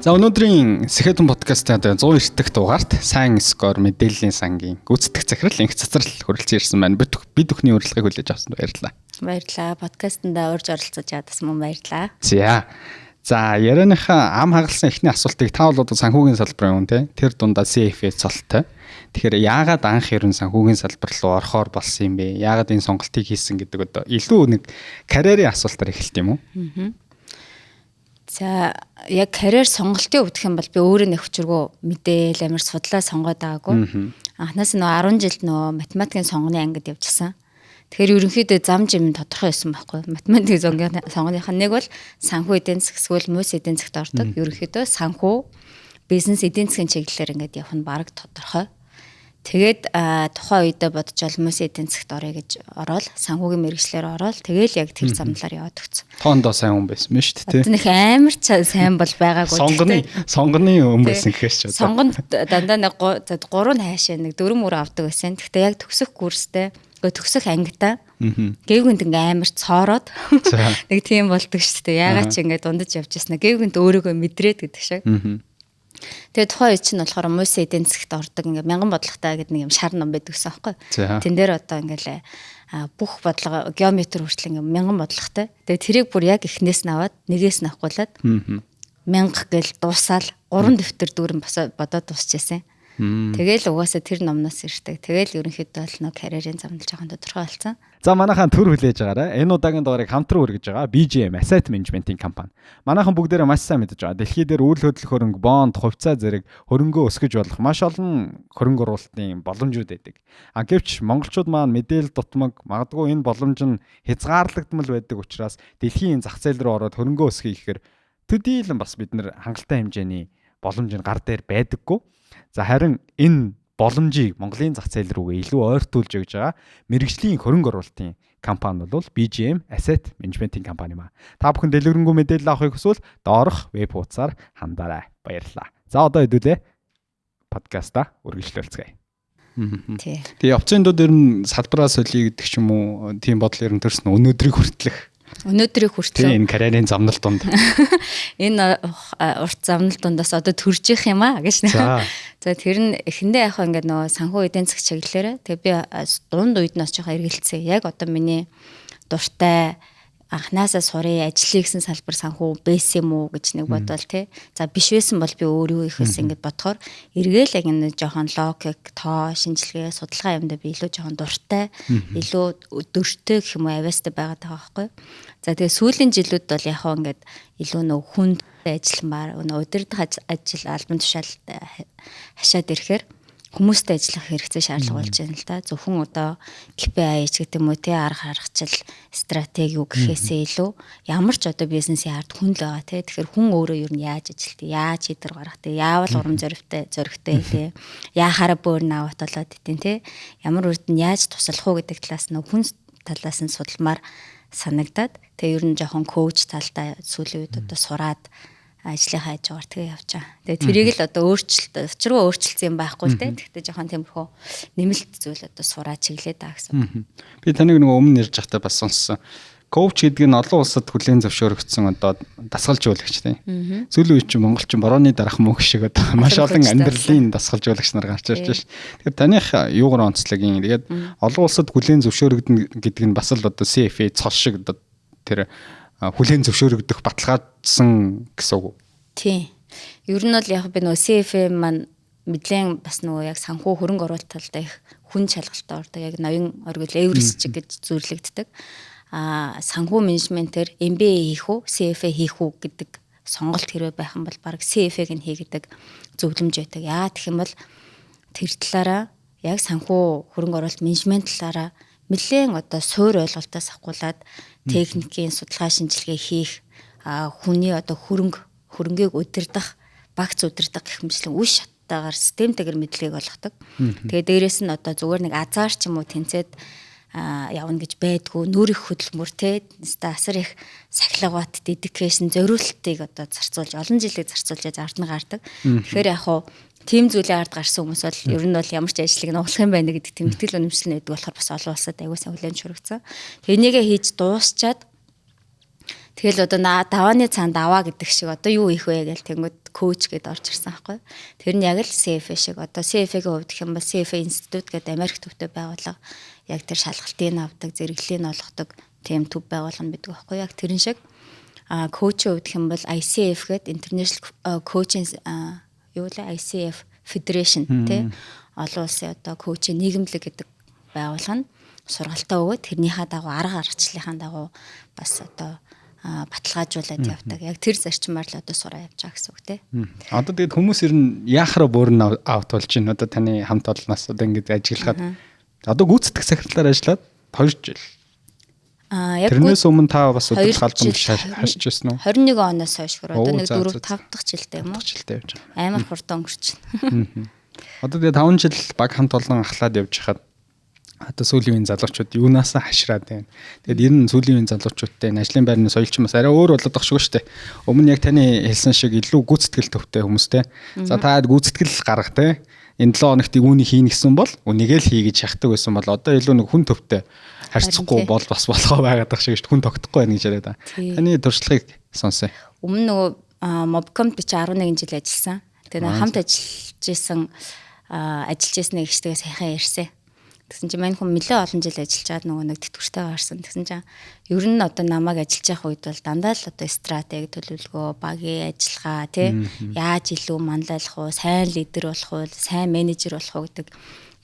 За, өнөөдрийн Сэхэтэн подкастын одоо 190 дахь дугаарт Сайн Score мэдээллийн сангийн гүйцэтгэх захирал Энх Цацрал хүрэлцэн ирсэн байна. Бид бүхний урилгыг хүлээж авсанд баярлалаа. Баярлалаа. Подкастнда урьж оролцож чадсан мөн баярлалаа. За. За, ярианыхаа ам хагалсан эхний асуултыг, та бол одоо санхүүгийн салбарын хүн, те. Тэр дундаа CFA цолтой. Тэгэхээр яагаад анх ер нь санхүүгийн салбар руу орохоор болсон юм бэ? Яагаад энэ сонголтыг хийсэн гэдэг одоо илүү нэг карьерийн асуултаар эхэлт юм уу? Аа. За, яг карьер сонголтын хувьд гэх юм бол би өөрөө нэг хүчргөө мэдээл амар судлаа сонгоод байгаагүй. Анхнаас нөгөө 10 жилд нөгөө математикийн сонгоны ангид явжсан. Тэгэхээр ерөнхийдөө зам жим тодорхой байсан байхгүй. Математикийн сонгоных нь нэг бол санхүү эдийн засаг, эсвэл муус эдийн засагт ордог. Ерөнхийдөө санхүү, бизнес, эдийн засгийн чиглэлээр ингээд явах нь бараг тодорхой. Тэгээд тухайн үедээ бодож муус эдийн засагт орё гэж ороод, санхүүгийн мэргэжлээр ороод, тэгэл яг тэр замлаар яваад өгсөн. Тоондоо сайн хүн байсан юм шүү дээ. Одоо нэг амар сайн бол байгаагүй. Сонгоны хүн байсан гэхээс ч одоо. Сонгонд дандаа нэг гурван хайшаа нэг дөрөв мөр авдаг байсан. Гэхдээ яг төгсөх курстэй, төгсөх ангитай гэвгүнт ингээ амар цоороод нэг тийм болдог шүү дээ. Яагаад ч ингээ дундаж явж яснаа гэвгүнт өөрийгөө мэдрээд гэдэг шиг. Тэгээ тухайн үед чинь болохоор муус эдийн засагт ордог ингээ мянган бодлоготой гэдэг нэг юм шар ном байдаг гэсэн аахгүй. Тэн дээр одоо ингээл бүх бодлого, геометр хүртэл ингээ мянган бодлоготой. Тэгээ тэрийг бүр яг эхнээс нь аваад, нэгээс нь авахгуулаад 1000 гэл дуусаал гурван дэвтэр дүүрэн бодоод дуусчихсан. Тэгэл угаасаа тэр номноос ирдэг. Тэгэл ерөнхийдөө бол нөө карьерийн замнал жоохон тодорхой болсон. За, манайхан төр хүлээж байгаарай. Энэ удаагийн дугаарыг хамтран үргэж байгаа BGM Asset Management-ийн компани. Манайхан бүгдээрээ маш сайн мэдэж байгаа. Дэлхий дээр үйл хөдлөх хөрөнгө, бонд, хувьцаа зэрэг хөрөнгөө өсгөж болох маш олон хөрөнгө оруулалтын боломжууд байдаг. А гэвч монголчууд маань мэдээлэл дутмаг, магадгүй энэ боломж нь хязгаарлагдмал байдаг учраас дэлхийн зах зээл рүү ороод хөрөнгөө өсгөе гэхээр төдийлөн бас бид нэр хангалттай хэмжээний боломж нь гар дээр байдаггүй. За, харин энэ боломжийг Монголын зах зээл рүүгээ илүү ойртуулж өгж байгаа мэргэжлийн хөрөнгө оруулалтын компани бол BGM Asset Management-ийн компани юм а. Та бүхэн дэлгэрэнгүй мэдээлэл авахыг хүсвэл доорх веб хуудасаар хандаарай. Баярлалаа. За, одоо хэдүүлээ подкаста үргэлжлүүлцгээе. Тэгээ явцын дунд ер нь салбараа солиё гэдэг ч юм уу, тийм бодол ер нь төрсөн өнөөдрийг хүртлэх? Өнөөдрийг хүртэл. Тийм, энэ карьерийн замнал дунд. Энэ урт замнал дундаас одоо төрж их юм а гэж. За, тэр нь эхэндээ яг ингээд нөгөө санхүү эдийн засаг чиглэлээр, тэгээ би дунд үед нь бас жоохон эргэлцээ. Яг одоо миний дуртай, анхнаасаа сурын ажлыг гэсэн салбар санхүү байсан юм уу гэж нэг бодвол, тий. За, биш байсан бол би өөр юу их байсан ингэж бодохоор эргээл яг энэ жоохон логик, тоо, шинжилгээ, судалгаа юмдаа би илүү жоохон дуртай, илүү дөртөө гэх юм уу, авьяастай байгаад байгаа байхгүй. За, тэгээ сүүлийн жилүүд бол яг хаа ингээд илүү нөө хүнд ажилламаар, нөө удирдах ажил, албан тушаал хашаад ирэхээр хүмүүстэй ажиллах хэрэгцээ, шаардлага болж байна л да. Зөвхөн одоо KPI ч гэдэг юм уу, те, арга харгачил, стратеги юу гэхээсээ илүү ямар ч одоо бизнесийн ард хүн л байгаа, те. Тэгэхээр хүн өөрөө юу нь яаж ажилтдаг, яаж шийдвэр гаргадаг, яавал урам зоригтой зоригтой, те. Яахаараа бөөр наават болоод идэв, те. Ямар үрд нь яаж туслах уу гэдэг талаас нь, хүн талаас нь судалмаар санагдаад, тэгээ ер нь жоохон коуч талдаа сүүлийн үед одоо сураад, ажлынхаа хажуугаар тэгээ явж байгаа. Тэгээ тэрийг л одоо өөрчлөлт, учиргүй өөрчлөлт юм байхгүй л дээ. Тэгэхдээ жоохон тиймэрхүү нэмэлт зүйл одоо сураа чиглээд байгаа гэсэн. Би таныг нөгөө өмнө ярьж байхдаа бас сонссон. Коуч гэдэг нь олон улсад хүлээн зөвшөөрөгдсөн одоо дасгалжуулагч, тийм. Сүүлийн үед чинь монголчин борооны дарах мөнх шиг одоо маш олон амьдралын дасгалжуулагч нар гарч ирж байна. Тэгэхээр таных юугаар онцлог юм? Тэгээд олон улсад хүлээн зөвшөөрөгдөн гэдэг нь бас л одоо CFA цол шиг одоо тэр хүлээн зөвшөөрөгдөх баталгаажсан гэсэн үг үү? Тийм. Ер нь бол яг би нөгөө CFA маань мэдлэн бас нөгөө яг санхүү хөрөнгө оруулалт талдаа их хүн шалгалтаа ордог. Яг ноён оргил Эверест чиг гэж зүрлэгддэг. А санхүү менежментээр MBA хийх үү, CFA хийх үү гэдэг сонголт хэрвээ байх юм бол баг CFA-г нь хийгдэг зөвлөмж байдаг. Яа гэх юм бол тэр талаараа яг санхүү хөрөнгө оруулалт менежмент талаараа нэлээд одоо суур ойлголтоос авахгуулаад техникийн судалгаа шинжилгээ хийх, хүний одоо хөрөнгийг удирдах, багц удирдах гэх мэтлэн үе шаттайгаар системтэйгээр мэдлэгийг олгодог. Тэгээ дээрэс нь одоо зүгээр нэг азар ч юм уу тэнцээд явна гэж байдгүй, нүүр их хөдөлмөр, те, асар их сахилга бат, dedication, зориултыг одоо зарцуулж, олон жилийг зарцуулж ард нь гардаг. Тэгэхээр яг хуу тийм зүйлийн ард гарсан хүмүүс бол ер нь бол ямар ч ажлыг нуглах юм байна гэдэг тийм итгэл үнэмшил нь байдаг болохоор бас олон улсад аягүй сайн хүлээн зөвшөөрөгдсөн. Тэгээ энийгээ хийж дуусчаад, тэгэл одоо давааны цаана даваа гэдэг шиг одоо юу хийх вэ гэл тэнгүүд coach гэдээ орж ирсэн байхгүй. Тэр нь яг л CFA шиг, одоо CFA-гийн хувьд гэх юм бол CFA Institute гэдэг Америк төвтэй байгууллага, яг тэр шалгалтыг авдаг, зэрэглэлийг олгодог тийм төв байгууллага нь байдаг байхгүй. Яг тэрэн шиг coach-ийн хувьд гэх юм бол ICF гэдэг, International Coaching юу лээ, ICF Federation тий, олон улсын одоо coach-ийн нийгэмлэг гэдэг байгууллага нь сургалтаа өгөөд, тэрнийхээ дагуу, арга аргачлалынхаа дагуу бас одоо баталгаажуулаад явдаг. Яг тэр зарчмаар л одоо сураа явж байгаа гэсэн үг тий. Одоо тэгээд хүмүүс ер нь яахаараа burn out болж байна? Одоо таны хамт олноос одоо ингэж ажиглахад одоо гүйцэтгэх захирлаар ажиллаад 2 жил. Аа, яг Тэрнээс өмнө та бас удирдлага албанд харьж байсан уу? 21 оноос хойш хөр одоо нэг 4 5 дахь жилдээ юм уу? Жилдээ явж байгаа. Амар хурдан өнгөрч байна. Одоо тэгээд 5 жил баг хамт олон ахлаад явж хахад одоо сүүлийн үеийн залуучууд юунаасаа хашраад байна? Тэгээд ер нь сүүлийн үеийн залуучуудтай энэ ажлын байрны соёл ч бас арай өөр болоод байгаа шүү дээ. Өмнө яг таны хэлсэн шиг илүү гүйцэтгэл төвтэй хүмүүстэй. За, та гүйцэтгэл гарга те. Энэ 7 хоногт үүнийг хийнэ гэсэн бол үнийг л хий гэж шахдаг байсан бол одоо илүү нэг хүн төвтэй харьцахгүй бол бас болохоо байгаад байгаа шиг шүү дээ. Хүн тогтохгүй байна гэж яриад байгаа. Таны туршлагыг сонсъё. Өмнө нөгөө Mobcom би чи 11 жил ажилласан. Тэгээ хамт ажиллаж исэн ажиллаж ирсэн нэгчтэйгээ сайхан ярьсан. Тэгсэн чинь мань хүн нэлээ олон жил ажиллаж чад нөгөө нэг тэтгэвртэй гарсан. Тэгсэн чинь ер нь одоо намайг ажиллаж явах үед бол дандаа л одоо стратеги төлөвлөгөө, багийн ажиллагаа тий, яаж илүү манлайлах уу, сайн лидер болох уу, сайн менежер болох уу гэдэг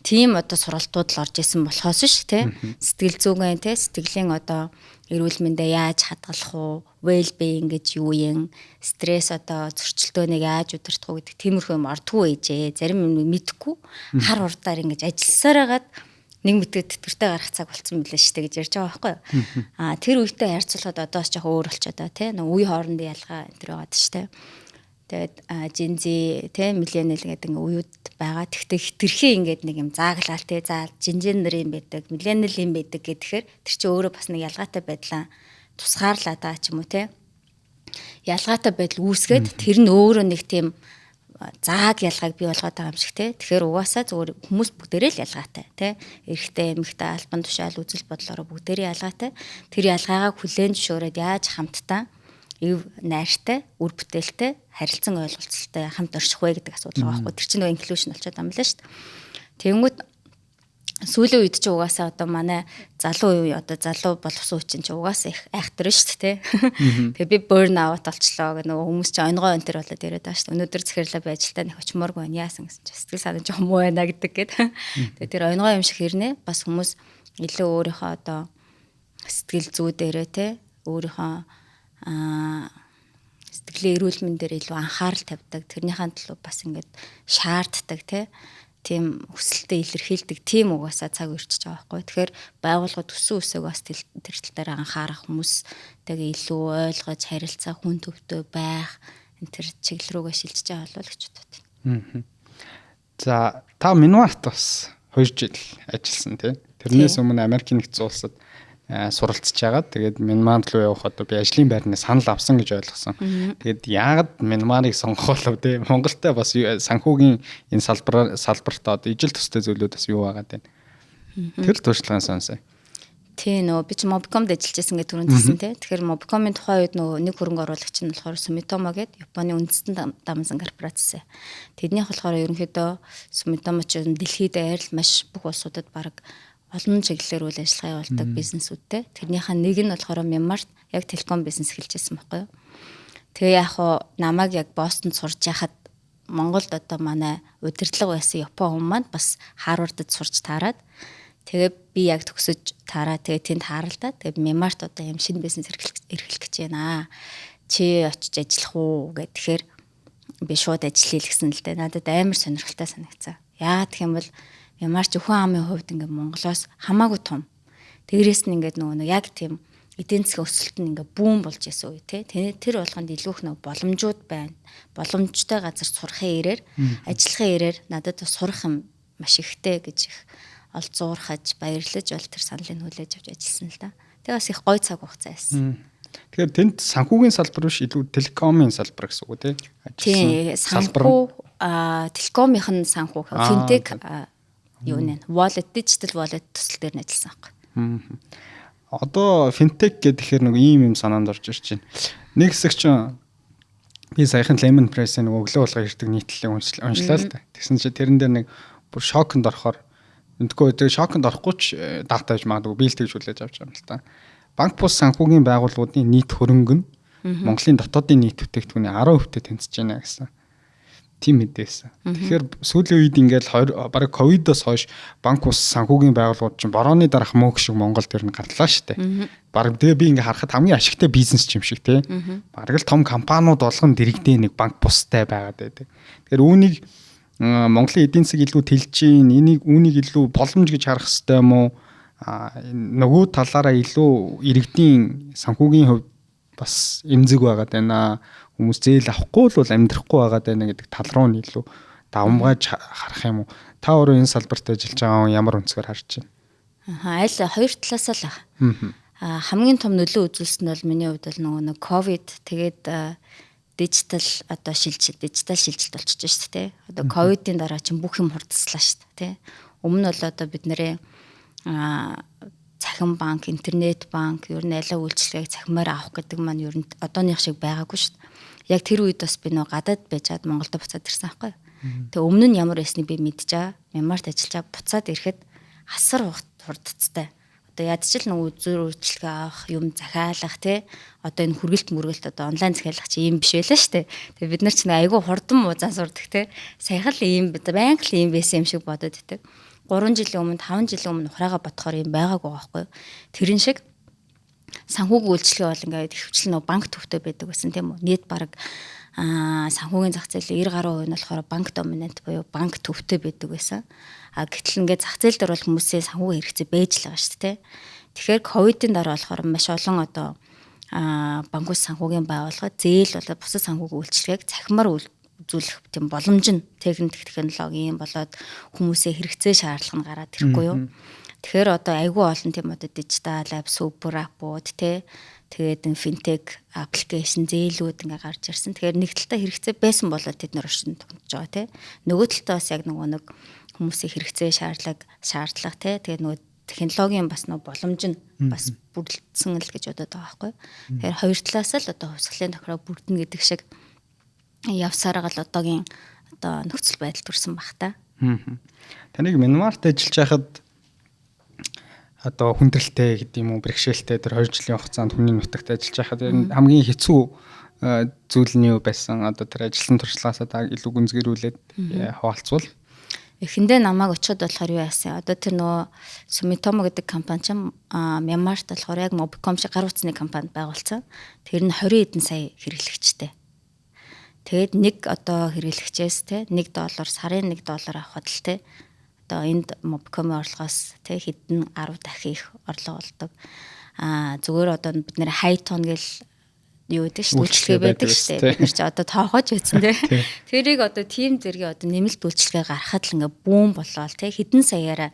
тийм одоо сургалтууд л орж исэн болохоос ш тий, сэтгэл зүйн тий, сэтгэлийн одоо эрүүл мэндээ яаж хадгалах уу, well being гэж юу юм, стресс одоо зөрчилдөөнийг яаж удирдах уу гэдэг тиймэрхүү юм ордгоо ээжээ. Зарим юм мэдэхгүй хар хурдаар ингэж ажилласаар хагаад нэг мэтгэ тэтгэвртэй гарах цаг болцсон мөлий штэ гэж ярьж байгаа байхгүй юу. Аа, тэр үедээ харьцуулахад одоос жоох өөр болчиход байгаа тий. Нэг үе хоорондын ялгаа энэ төр байгаад штэ. Тэгээд Gen Z тий, millennial гэдэг ингээ үеуд байгаа. Тэгтээ хитрхи ингээд нэг юм зааглаал тий. За, Gen Z нар юм байдаг, millennial юм байдаг гэхээр тэр чинь өөрөө бас нэг ялгаатай байдлаа тусгаарлаа даа ч юм уу тий. Ялгаатай байдал үүсгээд тэр нь өөрөө нэг тийм зааг ялгааг бий болгоод байгаа юм шиг те. Тэгэхээр угаасаа зүгээр хүмүүс бүгдээрээ л ялгаатай те. Эрэгтэй, эмэгтэй, албан тушаал, үзэл бодлороо бүгдээрээ ялгаатай. Тэр ялгаагаа хүлээн зөвшөөрөөд яаж хамтдаа эв найртай, үр бүтээлтэй, харилцан ойлголцолтой хамт орших вэ гэдэг асуудал байгаа байхгүй. Тэр чинь нөгөө inclusion болчиход байгаа юм лээ шүү дээ. Тэнгүүт сүүлийн үед чи угаасаа одоо манай залуу үе, одоо залуу боловсон үе чинь чи угаасаа их айхтар шүү дээ. Тэгээ би burn out болчлоо гэх нөгөө хүмүүс чи онгой энэ төр болоод яриад байгаа шүү дээ. Өнөөдөр захирлаа би ажилдаа нэг очимооргүй байна. Яасан гэсэн чи сэтгэл санаа жоохон муу байна гэдэг гээд. Тэгээ тэр онгой юм шиг хэрнээ бас хүмүүс илүү өөрийнхөө одоо сэтгэл зүй дээрээ те, өөрийнхөө сэтгэлийн эрүүл мэндээр илүү анхаарал тавьдаг. Тэрнийхээ төлөө бас ингээд шаарддаг те, тийм хүсэлтэд илэрхийлдэг тийм угаасаа цаг ирчихэж байгаа байхгүй. Тэгэхээр байгууллагууд өссөн өсөөг бас тэр тал дээр анхаарах, хүмүүстэйгээ илүү ойлгож харилцаа, хүн төвтэй байх энэ тэр чиглэл рүүгээ шилжиж байгаа болов гэж бодод байна. За, та Минварт бас 2 жил ажилласан тий. Тэрнээс өмнө Америкийн нэгдсэн улсад суралцж хагаад тэгээд Мянмар руу явах одоо би ажлын байрны санал авсан гэж ойлгосон. Тэгээд яагаад Мянмарыг сонгох болов те? Монголтой бас санхүүгийн энэ салбарт одоо ижил төстэй зүйлүүд бас юу байгаад байна? Тэр туршлагын сонсъё. Тий, нөгөө би чи Mobicom-д ажиллаж байсан гэдэг түрүүнд хэлсэн тий. Тэгэхээр Mobicom-ын тухайн үед нөгөө нэг хөрөнгө оруулагч нь болохоор Sumitomo гэдэг Японы үндэстэн дамсан корпорац. Тэднийх болохоор ерөнхийдөө Sumitomo ч дэлхийд даяар л маш бүх улсуудад баг олон чиглэлээр үйл ажиллагаа явуулдаг бизнесүүдтэй. Тэрнийхээ нэг нь болохоор Мянмарт яг телеком бизнес эхэлж байсан байхгүй юу. Тэгээ яг хуу намайг яг Бостонд сурж яхад Монголд одоо манай удирдлага байсан Япон хүн маань бас Харвардд сурч таарад, тэгээ би яг төгсөж таараа, тэгээ тэнд тааралдаа, тэгээ Мянмарт одоо юм шинэ бизнес эрхлэх гэж байна. Чи очиж ажиллах уу гэх. Тэгэхээр би шууд ажиллая л гэсэн л дээ. Надад амар сонирхолтой санагцсан. Яагаад гэх юм бол Мянмар ч өхөн амын хувьд ингээд Монголоос хамаагүй том. Дээрээс нь ингээд нөгөө нэг яг тийм эдийн засгийн өсөлт нь ингээ boom болж исэн үе те. Тэр болгонд илүү их нөгөө боломжууд байна. Боломжтой газар сурахын ирээр, ажиллахын ирээр надад бас сурах юм маш ихтэй гэж их олзуурхаж, баярлаж бол тэр саналыг хүлээж авч ажилласан л да. Тэгээ бас их гой цаг хугацаа байсан. Тэгэхээр тэнд санхүүгийн салбар биш, илүү телекомын салбар гэсэн үг тий? Тий, санхүү, телекомынх нь санхүү, финтек юу нэ, wallet, digital wallet төсөл дээр нь ажилласан байхгүй. Одоо финтек гэхээр нэг ийм юм санаанд орж ирж байна. Нэг хэсэг чинь Би саяхан Lemon Press-ийн нэг өглөө болгоо ирдэг нийтлэлийг уншлаа л да. Тэгсэн чинь тэрэн дээр нэг бүр шоконд орохоор мэдгүй, тэгээ шоконд орохгүй ч дата гэж магадгүй би л тэгж хүлээж авч байгаа юм л та. Банк бус санхүүгийн байгууллагуудын нийт хөрөнгө нь Монголын дотоодын нийт бүтээгдэхүүний 10%-тэй тэнцэж байна гэсэн тийм мэдээсэн. Тэгэхээр сүүлийн үед ингээл бараг ковидоос хойш банк бус санхүүгийн байгууллагууд чинь борооны дараах мөг шиг Монгол дээр нь гарлаа шүү дээ. Бараг тэгээ би ингээ харахад хамгийн ашигтай бизнес юм шиг тий. Бараг л том компаниуд болгон дэрэгдээ нэг банк бустай байгаад байдаг. Тэгэхээр үүнийг Монголын эдийн засаг илүү тэлж гин, энийг үүнийг илүү боломж гэж харах хэрэгтэй юм уу? А нөгөө талаараа илүү иргэдийн санхүүгийн хувьд бас эмзэг байгаад байна, хүмүүс зээл авахгүй л бол амьдрахгүй байгаад байна гэдэг тал руу нь илүү давамгайж харах юм уу? Та өөрөө энэ салбарт ажиллаж байгаа ямар өнцгөр харж байна? Аа, аль хоёр талаас л. Аа, хамгийн том нөлөө үзүүлсэн нь бол миний хувьд бол нөгөө нэг ковид, тэгээд дижитал одоо шилжил, дижитал шилжилт болчихж шүү дээ. Одоо ковидын дараа чинь бүх юм хурдслаа шүү дээ. Өмнө нь бол одоо бид нэрээ цахим банк, интернет банк, ер нь алиа үйлчилгээг цахимаар авах гэдэг маань ер нь одооных шиг байгаагүй шүү дээ. Яг тэр үед бас би нөө гадаад байжгаад Монголд буцаад ирсэн байхгүй. Тэгээ өмнө нь ямар байсныг би мэдчихээ. Мянмарт ажиллаж буцаад ирэхэд асар хурдцтай. Одоо ядчил нэг үзүүр үйлчилгээ авах, юм захиалах тий. Одоо энэ хүргэлт мөргөлт одоо онлайн захиалах чи ийм биш байлаа шүү дээ. Тэгээ бид нар ч нэг айгүй хурдан музан сурдаг тий. Саяхан л ийм байнга л ийм байсан юм шиг бодод идэг. 3 жилийн өмнө, 5 жилийн өмнө ухраага бодохоор юм байгаагүй байхгүй. Тэрэн шиг санхүүгийн үйлчилгээ бол ингээд ихэвчлэн нөө банк төвтэй байдаг байсан тийм үү. Нийт бараг санхүүгийн зах зээл 90 гаруй хувь нь болохоор банк dominant буюу банк төвтэй байдаг байсан. А гэтэл ингээд зах зээл дээр бол хүмүүсийн санхүүгийн хэрэгцээ байж л байгаа шүү дээ. Тэгэхээр ковидын дараа болохоор маш олон одоо банкус санхүүгийн байгууллага зээл болоод бусад санхүүгийн үйлчилгээг цахимаар үзүүлэх тийм боломж нь техник технологи юм болоод хүмүүсээ хэрэгцээ шаардлага нь гараад ирэхгүй юу. Тэгэхээр одоо айгүй олон тийм одоо digital app, super app-ууд те, тэгээд энэ fintech application зээлүүд ингээ гарч ирсэн. Тэгэхээр нэг талдаа хэрэгцээ байсан болоод тэд нар оршин тогтож байгаа те. Нөгөө талдаа бас яг нөгөө нэг хүмүүсийн хэрэгцээ шаардлага те. Тэгээд нөгөө технологийн бас нөгөө боломж нь бас бүрдсэн л гэж бодод байгаа байхгүй. Тэгэхээр хоёр талаас л одоо хувьсгалын тохироо бүрдэнэ гэдэг шиг явсараа л одоогийн одоо нөхцөл байдал төрсэн баг та. Таныг Мянмарт ажиллаж байхад одоо хүндрэлтэй гэдэг юм уу, бэрхшээлтэй тэр 2 жилийн хугацаанд хүний нутагт ажиллаж байхад хамгийн хэцүү зүйл нь юу байсан? Одоо тэр ажилласан туршлагаасаа та илүү гүнзгийрүүлээд хаваалцвал. Эхэндээ намайг очиход болохоор юу яасан? Одоо тэр нөгөө Sumitomo гэдэг компани чинь Мянмарт болохоор яг Mobicom шиг гар утасны компани байгуулсан. Тэр нь 20 хэдэн сая хэрэглэгчтэй. Тэгээд нэг одоо хэрэглэгчээс те 1 доллар, сарын 1 доллар авахад л те одоо энд Mobicom-ийн орлогоос те хэдэн 10 дахин их орлого болдог. Аа, зүгээр одоо бид нэр хайтон гэл юу гэдэг шүү дээ, үйлчилгээ байдаг шүү дээ. Бид нар чи одоо тоохож байсан те. Тэрийг одоо тим зэргийн одоо нэмэлт үйлчилгээ гаргахад л ингээ бүүн болоод те хэдэн саяараа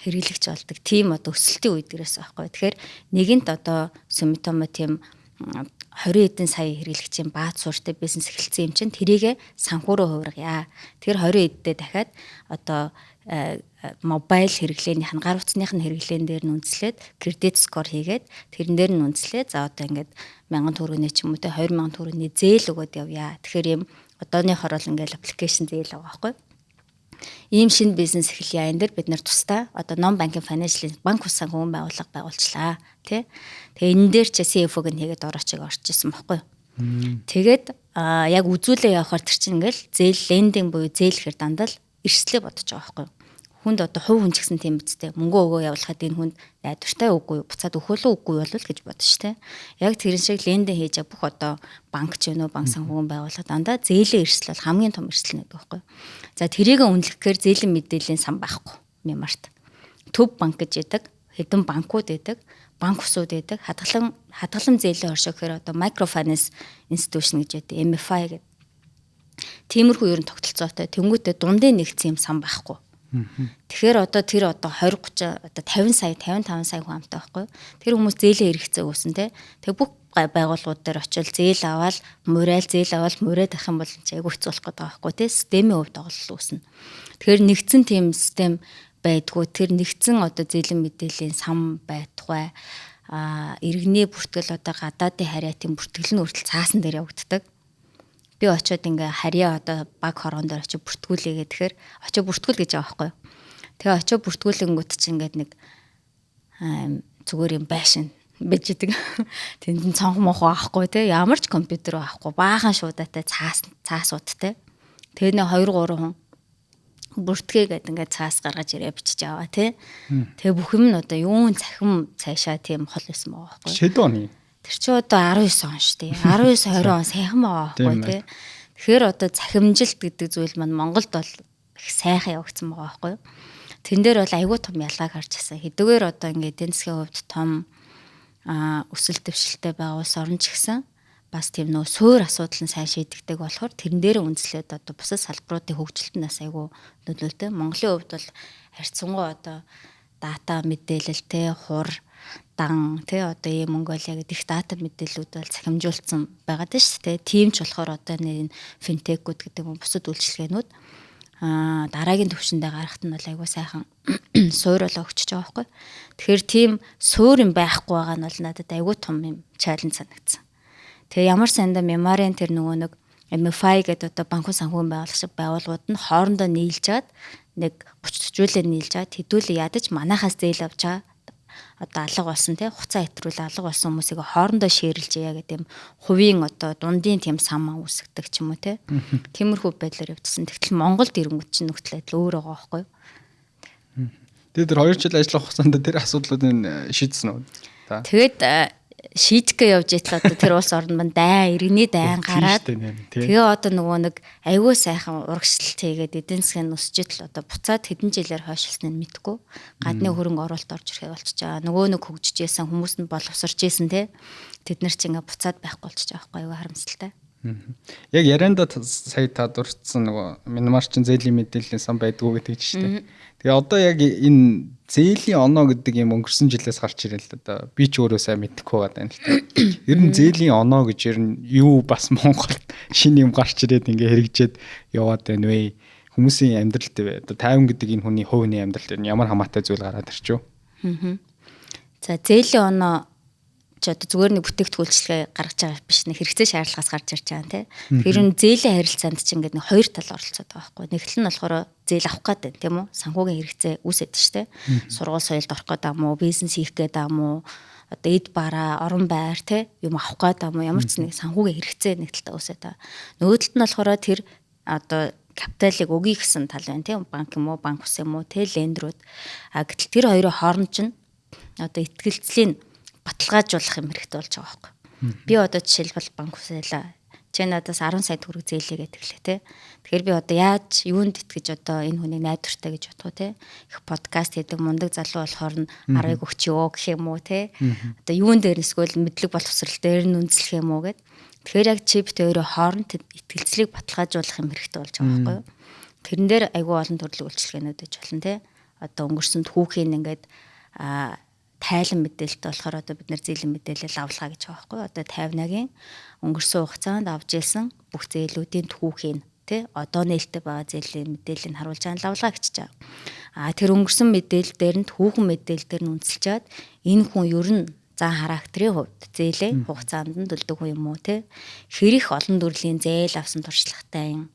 хэрэглэгч болдог. Тийм одоо өсөлтийн үед дээрээс байхгүй. Тэгэхээр нэгэнт одоо Sumitomo тийм 20 хэдэн сая хэрэглэгчийн бааз суурьтай бизнес эхэлсэн юм чинь тэрийгэ санхүү руу хувиргая. Тэр 20 эддээ дахиад одоо мобайл хэрэглээнийх нь, гар утасных нь хэрэглээн дээр нь үндэслээд credit score хийгээд, тэрэн дээр нь үндэслээд, за одоо ингээд 1000 төгрөгийн ч юм уу те 2000 төгрөгийн зээл өгөөд явъя. Тэгэхээр ийм одооныхоор бол ингээд application зээл байгаа байхгүй. Ийм шинэ бизнес эхэлье. Энэ дээр бид нэр тусдаа одоо non banking financial банк бус санхүүгийн байгууллага байгуулчлаа тий. Тэгээ энэ дээр чи CFO-г нь хийгээд ороочиг орж исэн байхгүй. Тэгээд яг үзүүлээ явахаар тэр чинь ингээл зээл lending буюу зээлэхэр дандаа л эрсдлээ бодож байгаа байхгүй. Хүнд одоо хувь хүн ч гэсэн тийм биз дээ. Мөнгө өгөө явуулахад энэ хүнд найдвартай үгүй, буцаад өгөөлөө үгүй болвол гэж бодно ш тэ. Яг тэрэн шиг lending хийж бүх одоо банк ч юм уу, банк санхүүгийн байгууллага дандаа зээлийн эрсдэл бол хамгийн том эрсдэл нэг байхгүй. За, тэрийг үнэлэхээр зээлийн мэдээллийн сан байхгүй Мянмарт. Төв банк гэж яадаг, хэдэн банкуд байдаг, банк усууд байдаг. Хадгалан зээлийн оршоо гэхээр одоо microfinance institution гэж байдаг, MFI гэдэг. Тиймэрхүү ер нь тогтолцоотой. Тэнгүүтээ дундын нэгдсэн юм сан байхгүй. Тэгэхээр одоо тэр одоо 20 30 одоо 50 сая, 55 сая хүн амтай байхгүй. Тэр хүмүүс зээлийн хэрэгцээ үүсэн те. Тэг бүх байгууллагууд дээр очил зээл аваад мурайл, зээл аваад мураад ах юм бол чи айгүй хэцүү болох гэдэг байгаа байхгүй те. Системийн хувьд тоглол үүснэ. Тэгэхээр нэгдсэн тийм систем байдгүй. Тэр нэгдсэн одоо зээлийн мэдээллийн сан байтугай иргэний бүртгэл, одоо гадаадын харьяатын бүртгэл нь хүртэл цаасан дээр явагддаг. Би очиод ингээ харьяа одоо баг хоргон дээр очиж бүртгүүлээгээ тэгэхээр очиж бүртгүүл гэж байгаа байхгүй юу. Тэгээ очиж бүртгүүлэнгүүт чинь ингээд нэг зүгээр юм байшин байж идэг. Тэнд нь цонх мох байхгүй те, ямар ч компьютер байхгүй, баахан шуудатай цаасуудтай. Тэгээ нэ 2 3 хүн бүртгээ гэдэг ингээд цаас гаргаж ирээ бичиж аваа те. Тэгээ бүх юм нь одоо юун цахим цаашаа тийм хол байсан байгаа байхгүй. Шэд оны. Тэр чи одоо 19 он шүү дээ. 19 20 он сайхан байгаа байхгүй те. Тэгэхээр одоо цахимжилт гэдэг зүйл маань Монголд бол их сайхан явагдсан байгаа байхгүй. Тэн дээр бол айгүй том ялгааг харж байсан. Хэдийгээр одоо ингээд эдийн засгийн хувьд том өсөлт дэвшилтэй байгаа улс орн ч гэсэн бас тийм нөө суур асуудал нь сайн шийдэгдэг болохоор тэрэн дээр үндэслээд одоо бусад салбаруудын хөгжилт нь бас айгүй нөлөөлтэй. Монголын хувьд бол харьцангуй одоо дата мэдээлэл те, хур дан те, одоо ийм Монголиа гэдэг их дата мэдээллүүд бол цахимжуулсан байгаад байна шүү дээ. Тийм ч болохоор одоо энэ финтекүүд гэдэг юм бусад үйлчилгээнүүд дараагийн төвшөндөө гарахт нь бол айгүй сайхан суур болоо өгчөж байгаа байхгүй. Тэгэхээр тийм суур юм байхгүй байгаа нь бол надад айгүй том юм чаленж санагдсан. Тэгээ ямар санда Мемарын тэр нөгөө нэг MFI гэдэг одоо банкын санхүүгийн байгууллага байгууллагууд нь хоорондоо нийлж чад нэг 30 40-үүлээ нийлж чад хэдүүлээ ядаж манахаас зээл авч байгаа одоо алга болсон тий, хугацаа хэтрүүл алга болсон хүмүүсийг хоорондоо шеэрлж яа гэдэг юм хувийн одоо дундын тийм сан үүсгдэг ч юм уу тий. Тиймэрхүү байдлаар явжсэн. Тэгтэл Монголд ирэнгүүт чинь нөхцөл байдал өөр байгаа байхгүй юу? Тэгээд тэр 2 жил ажиллах хугацаанд тэр асуудлуудыг шийдсэн үү? Тэгээд шийдэхгээ явж итэл одоо тэр улс орн манд дайн иргэний дайн гараад тэгээ одоо нөгөө нэг айгүй сайхан урагшлалт хийгээд эдийн засгийн өсөж итэл одоо буцаад хэдэн жилээр хойшилсныг мэдэхгүй гадны хөрөнгө оруулалт орж ирэхээ болчихж байгаа. Нөгөө нэг хөгжиж исэн хүмүүс нь боловсрч исэн те, тэд нар ч ингээ буцаад байхгүй болчихж байгаа байхгүй, айгүй харамсалтай. Яг ярианда сая та дурдсан нөгөө Мянмар чинь зээлийн мэдээллийн сан байдгүй гэдэг чинь шүү дээ. Тэгээ одоо яг энэ зээлийн оноо гэдэг юм өнгөрсөн жилээс гарч ирэл л одоо би ч өөрөө сайн мэдэхгүй байгаа юм л та. Ер нь зээлийн оноо гэж ер нь юу бас Монголд шинэ юм гарч ирээд ингээ хэрэгжээд яваад байна вэ? Хүмүүсийн амьдрал дээр одоо 50 гэдэг энэ хүний хувийн амьдрал дээр ямар хамаатай зүйл гараад ирчихв? За, зээлийн оноо ч одоо зүгээр нэг бүтээгдэхүүлчлэгээ гаргаж байгаа биш, нэг хэрэгцээ шаардлагаас гарч ирж байгаа юм тий. Тэгэхээр энэ зээлийн харилцаанд чинь ингээд нэг хоёр тал оролцоод байгаа байхгүй. Нэг тал нь болохоор зээл авах гээд байна тийм үү? Санхүүгийн хэрэгцээ үүсэт штэ. Сургууль соёлд орох гээд юм уу, бизнес хийх гээд юм уу, одоо эд бараа, орон байр тий юм авах гээд юм уу, ямар ч нэг санхүүгийн хэрэгцээ нэг талдаа үүсээд байгаа. Нөгөө талд нь болохоор тэр одоо капиталыг өгье гэсэн тал байна тийм, банк юм уу, банк ус юм уу, тий лендерүүд. А гэтэл тэр хоёрын хооронд чинь одоо итгэлцлийн баталгаажуулах юм хэрэгтэй болж байгаа байхгүй. Би одоо жишээлбэл банк усайлаа. Чи надаас 10 сая төгрөг зээлээ гэдэг лээ те. Тэгэхээр би одоо яаж юунд итгэж одоо энэ хүнийг найдвартай гэж бодох вэ те. Их подкаст хийдэг мундаг залуу болохоор нь 10-ыг өгчөө гэх юм уу те. Одоо юун дээр эсвэл мэдлэг боловсрал дээр нь үндэслэх юм уу гэд. Тэгэхээр яг чи бит өөрөө хооронд итгэлцлийг баталгаажуулах юм хэрэгтэй болж байгаа байхгүй юу. Тэрэн дээр айгүй олон төрлийн үйлчилгээнүүд гэж болно те. Одоо өнгөрсөн түүхийн ингээд тайлан мэдээлэлт болохоор одоо бид нэр зээлийн мэдээлэл авлага гэж байгаа байхгүй. Одоо 50-гийн өнгөрсөн хугацаанд авч ирсэн бүх зээлүүдийн түүхийг тий одоо нээлттэй байгаа зээлийн мэдээллийг харуулж байгаа лавлага гэж байгаа. А тэр өнгөрсөн мэдээлэл дээр нь түүхэн мэдээлэл дээр нь үндэслэж чад энэ хүн ер нь зан характерын хувьд зээлээ хугацаанд нь төлдөг хүн юм уу тий хэрэг олон төрлийн зээл авсан туршлагатай юм.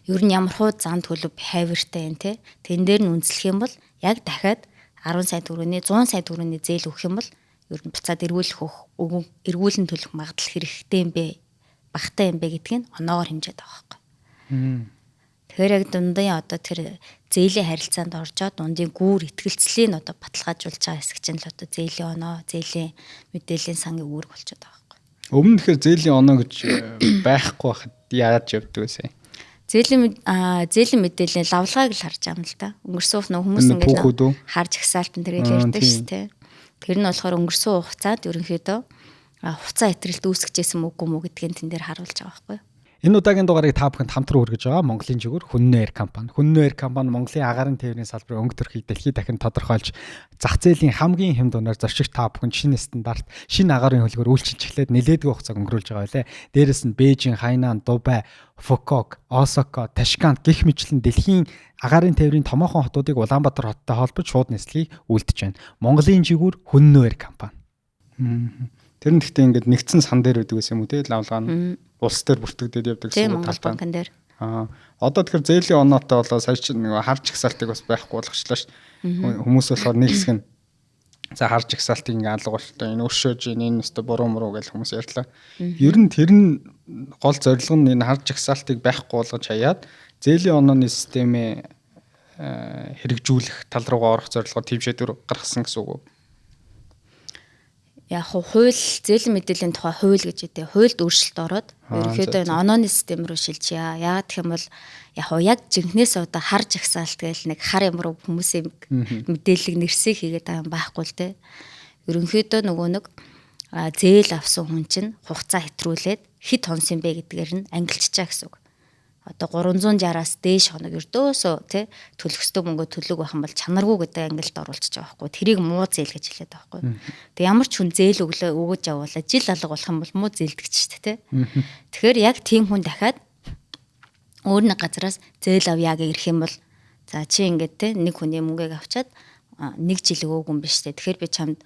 Ер нь ямар хуу зан төлөв хайвартай юм тий тэн дээр нь үндэслэх юм бол яг дахиад 10 сая төгрөгийн 100 сая төгрөгийн зээл өгөх юм бол ер нь буцаад эргүүлэх эргүүлэн төлөх магадлал хэрэгтэй юм бэ? Багатай юм бэ гэдгийг оноогоор хэмжээд байгаа байхгүй. Тэгэхээр яг дундын одоо тэр зээлийн харилцаанд оржоод дундын гүүр итгэлцлийг нь одоо баталгаажуулж байгаа хэсэг чинь л одоо зээлийн оноо, зээлийн мэдээллийн сангийн үүрэг болчиход байгаа байхгүй. Өмнө нь тэгэхээр зээлийн оноо гэж байхгүй байхад яаж явдаг вэ? Зээлийн мэдээллийн лавлгааг л харж байгаа юм л да. Өнгөрсөн нөх хүмүүс ингээд харж агсаалт энэ төрөл ярьдаг шүү дээ. Тэр нь болохоор өнгөрсөн хугацаанд ерөнхийдөө хугацаа хэтрэлт үүсгэжсэн үгүй мүү гэдгийг тэн дээр харуулж байгаа байхгүй юу? Энэ удаагийн дугаарыг та бүхэнд хамтран хүргэж байгаа Монголын жигүүр Хүннү Air компани. Хүннү Air компани Монголын агаарын тээврийн салбарын өнгө төрхийг дэлхийд дахин тодорхойлж зах зээлийн хамгийн хямд үнээр зорчигч та бүхэнд шинэ стандарт, шинэ агаарын хөлгөөр үйлчилж эхлээд нэлээдгүй хугацааг өнгөрүүлж байгаа байлээ. Дээрэс нь Бээжин, Хайнан, Дубай, Фукок, Осака, Ташкент гэх мэтлэн дэлхийн агаарын тээврийн томоохон хотуудыг Улаанбаатар хоттой холбож шууд нислэгийг үйлдэж байна. Монголын жигүүр Хүннү Air компани. Тэр нь гэхдээ ингээд нэгдсэн сан дээр байдаг гэсэн юм уу те лавлгаа нь Улс дээр бүртгэгдээд явдаг гэсэн үг талбай. Банкн дээр. Одоо тэгэхээр зээлийн оноотой болоо сая чинь нэг хар жагсаалтыг бас байхгүй болгочлаа шүү дээ. Хүмүүс болохоор нэг хэсэг нь за хар жагсаалтыг ингээ алга болтой, энэ өршөөж, энэ өстө буруу муруу гэж хүмүүс ярьлаа. Ер нь тэр нь гол зорилго нь энэ хар жагсаалтыг байхгүй болгож хаяад зээлийн онооны системээ хэрэгжүүлэх тал руугаа орох зорилгоор тийм шийдвэр гаргасан гэсэн үг үү? Яг хууль, зээлийн мэдээллийн тухай хууль гэж үтэй. Хуульд өөрчлөлт ороод ерөнхийдөө энэ онооны систем рүү шилжье. Яагаад гэх юм бол яг яг жинхнээс одоо хар жагсаалт гээл нэг хар ямар хүмүүсийн мэдээллийг нэрсийг хийгээд байгаа юм байхгүй л те. Ерөнхийдөө нөгөө нэг зээл авсан хүн чинь хугацаа хэтрүүлээд хэд хонсон бэ гэдгээр нь ангилчичаа гэсэн үг. Одоо 360-аас дээш хоног ердөөсөө тий төлөх ёстой мөнгө төлөг байх юм бол чанаргүй гэдэг ангилалд оруулчихж байгаа байхгүй. Тэрийг муу зээл гэж хэлээд байгаа байхгүй. Тэг ямар ч хүн зээл өглөө өгöж явуулаа жил алга болох юм бол муу зээлдэг ч шүү дээ тий. Тэгэхээр яг тийм хүн дахиад өөр нэг газараас зээл авъя гэж ирэх юм бол за чи ингээд тий нэг хүний мөнгийг авчаад нэг жил өгөөгүй юм биш тий. Тэгэхээр би чамд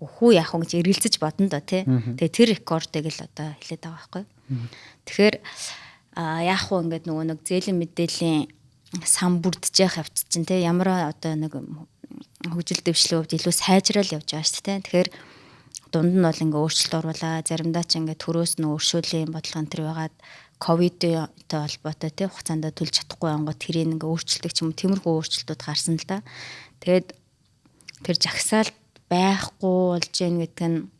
өхүү яах вэ гэж эргэлзэж бодно доо тий. Тэгээ тэр рекордыг л одоо хэлээд байгаа байхгүй. Тэгэхээр яах вэ ингээд нөгөө нэг зээлийн мэдээллийн сан бүрдэж явах явц чинь те ямар одоо нэг хөгжил дэвшлийн хувьд илүү сайжрал явж байгаа шүү дээ. Тэгэхээр дунд нь бол ингээ өөрчлөлт оруулаа. Заримдаа ч ингээ төрөөс нь өршөөлийн бодлого энэ төр байгаад ковидтой холбоотой те хугацаанд төлж чадахгүй ангууд тэрийг ингээ өөрчилдөг ч юм уу тиймэрхүү өөрчлөлтүүд гарсан л да. Тэгээд тэр жагсаалт байхгүй болж гин гэдэг нь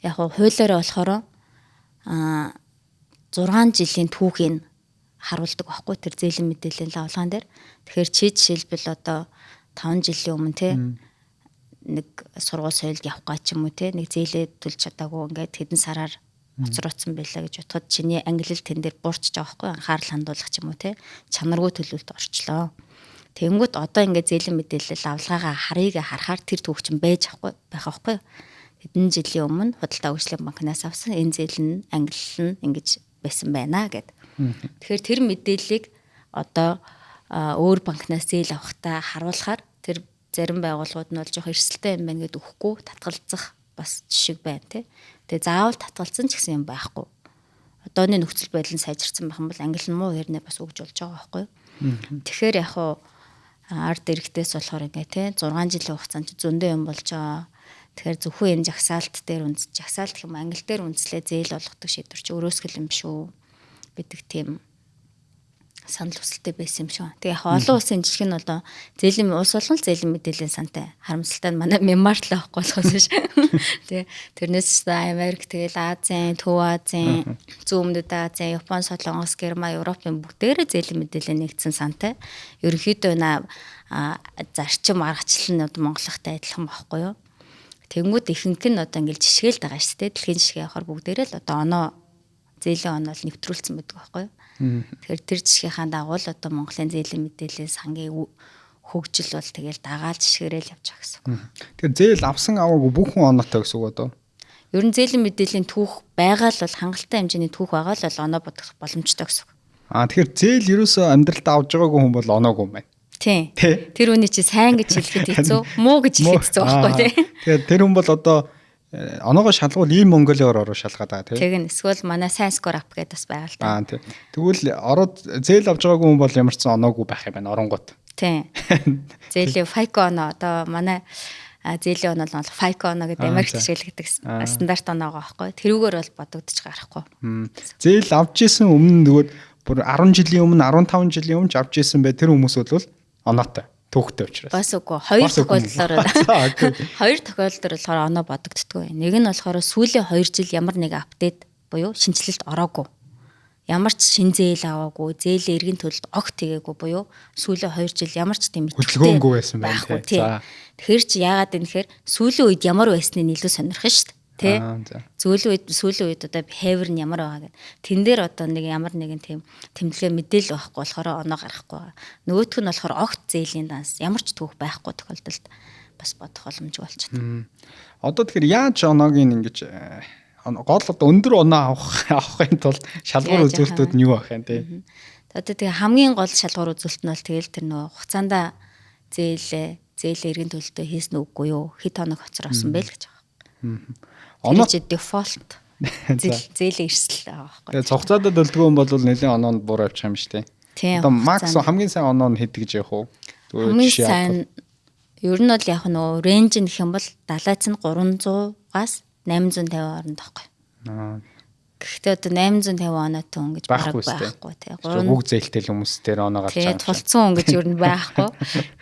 яг хуулиараа болохоор 6 жилийн түүхийг харуулдаг байхгүй тэр зээлийн мэдээллийн лавлгаан дээр. Тэгэхээр чи жишээлбэл одоо 5 жилийн өмнө те нэг сургууль соёлд явах гай ч юм уу те нэг зээлээ төлж чадаагүй ингээд хэдэн сараар хоцрооцсон байлаа гэж бодоход чиний ангилал тэн дээр буурчж байгаа байхгүй, анхаарал хандуулах ч юм уу те чанаргүй төлөвлөлт орчлоо. Тэнгүүт одоо ингээд зээлийн мэдээлэл лавлгаагаа харыг харахаар тэр түүх чинь байж ахгүй байх байхгүй. Хэдэн жилийн өмнө худалдаа хөгжлийн банкнаас авсан энэ зээл нь ангилал нь ингэж байсан байна гэд. Тэгэхээр тэр мэдээллийг одоо өөр банкнаас зээл авахдаа харуулахаар тэр зарим байгууллагууд нь бол жоох эрсдэлтэй юм байна гэд өгөхгүй татгалзах бас жишг байна тий. Тэгээ заавал татгалзсан ч гэсэн юм байхгүй. Одооны нөхцөл байдал нь сайжирсан байх юм бол ангилал нь муу хэрнээ бас өгж болж байгаа байхгүй юу. Тэгэхээр яг хуу ард иргэдээс болохоор ингээ тий 6 жилийн хугацаанд зөндөө юм болж байгаа. Тэгэхээр зөвхөн энэ жагсаалт дээр үндэс жагсаалт гэх юм ангил дээр үндэслээ зээл олгодог шийдвэр чи өрөөсгөл юм шүү гэдэг тийм санал хүсэлтэй байсан юм шүү. Тэгээ яг олон улсын жишг нь одоо зээлийн улс болгон л зээлийн мэдээллийн сантай. Харамсалтай нь манай Мянмар л авахгүй болохоос биш. Тэгээ тэрнээс Америк тэгэл Азийн, Төв Азийн, Зүүн Өмнөд Азийн, Япон, Солонгос, Герман, Европын бүгдээрээ зээлийн мэдээлэл нэгдсэн сантай. Ерөнхийдөө зарчим аргачлал нь одоо Монголынхтай адилхан байхгүй юу? Тэнгүүд ихэнх нь одоо ингээл жишгээл байгаа шүү дээ. Дэлхийн жишгээ явахаар бүгдээрээ л одоо оноо зээлийн оноо л нэвтрүүлсэн байдаг байхгүй юу? Тэгэхээр тэр жишгийнхаа дагуу л одоо Монголын зээлийн мэдээллийн сангийн хөгжил бол тэгэл дагаал жишгээрээ л явж байгаа гэсэн үг. Тэгэхээр зээл авсан аваагүй бүх хүн оноотой гэсэн үг одоо? Ер нь зээлийн мэдээллийн түүх байгаа л бол хангалттай хэмжээний түүх байгаа л бол оноо бодох боломжтой гэсэн үг. Тэгэхээр зээл ерөөсөө амьдралдаа авч байгаагүй хүн бол оноогүй юм байна. Тийм. Тэр үний чи сайн гэж хэлэхэд хэцүү, муу гэж хэлэхэд хэцүү байхгүй тий. Тэгэхээр тэр хүн бол одоо оноогоо шалгуул ийм Монголиор ороо шалгаад байгаа тий. Тэгнь эсвэл манай сайн скор ап гэдээ бас байгаа л та. Тий. Тэгвэл ороод зээл авч байгаагүй хүн бол ямар ч сан оноогүй байх юм байна оронгууд. Тийм. Зээлийн FICO оноо одоо манай зээлийн оноо бол FICO оноо гэдэг Америкт ашигладаг стандарт оноогоо байхгүй. Тэрүүгээр бол бодогдож гарахгүй. Зээл авч исэн өмнө нөгөө бүр 10 жилийн өмнө 15 жилийн өмнө ч авч исэн бай тэр хүмүүс бол оноотой. Түүхтэй учраас. Бас үгүй. Хоёр тохиолдлоор хоёр тохиолдолд болохоор оноо бодогддгоо. Нэг нь болохоор сүүлийн 2 жил ямар нэг апдейт буюу шинэчлэлт ороогүй. Ямар ч шин зээл аваагүй, зээлээ эргэн төлөлт огт хийгээгүй буюу сүүлийн 2 жил ямар ч тийм хөдөлгөөнгүй байсан байна тий. Тэгэхээр чи яагаад юм гэхээр сүүлийн үед ямар байсныг илүү сонирхно шүү дээ. Тэ? Сүүлийн үед одоо behavior нь ямар байгаа гэдэг. Тэн дээр одоо нэг ямар нэгэн тийм тэмдэглээ мэдээлэл байхгүй болохоор оноо гаргахгүй байгаа. Нөгөөх нь болохоор огт зээлийн данс ямар ч түүх байхгүй тохиолдолд бас бодох боломжгүй болчихно. Одоо тэгэхээр яаж оноог ингэж гол одоо өндөр оноо авахын тулд шалгуур үзүүлэлтүүд нь юу байх юм те? Одоо тэгээ хамгийн гол шалгуур үзүүлэлт нь бол тэгэл тэр нөгөө хугацаанд зээлээ эргэн төлөлтөө хийсэн үгүй юу? Хэд хоног хоцроосон бэ л гэж байгаа. Оноо дефолт Зээлийн эрсдэл байгаа байхгүй. Тэгээ цогцоодод төлдөг хүн бол нэлээд оноонд буруу авчих юм шүү дээ. Одоо макс хамгийн сайн оноо нь хэд гэж явах уу? Хамгийн сайн ер нь бол яг нөгөө range нь гэх юм бол далайц нь 300-аас 850 хооронд байхгүй. Аа. Гэхдээ одоо 850 оноотой хүн гэж бараг байхгүй тий. Бүгд зээлтэй л хүмүүс дээр оноо гарч байгаа. Тий, тулцсан хүн гэж ер нь байхгүй.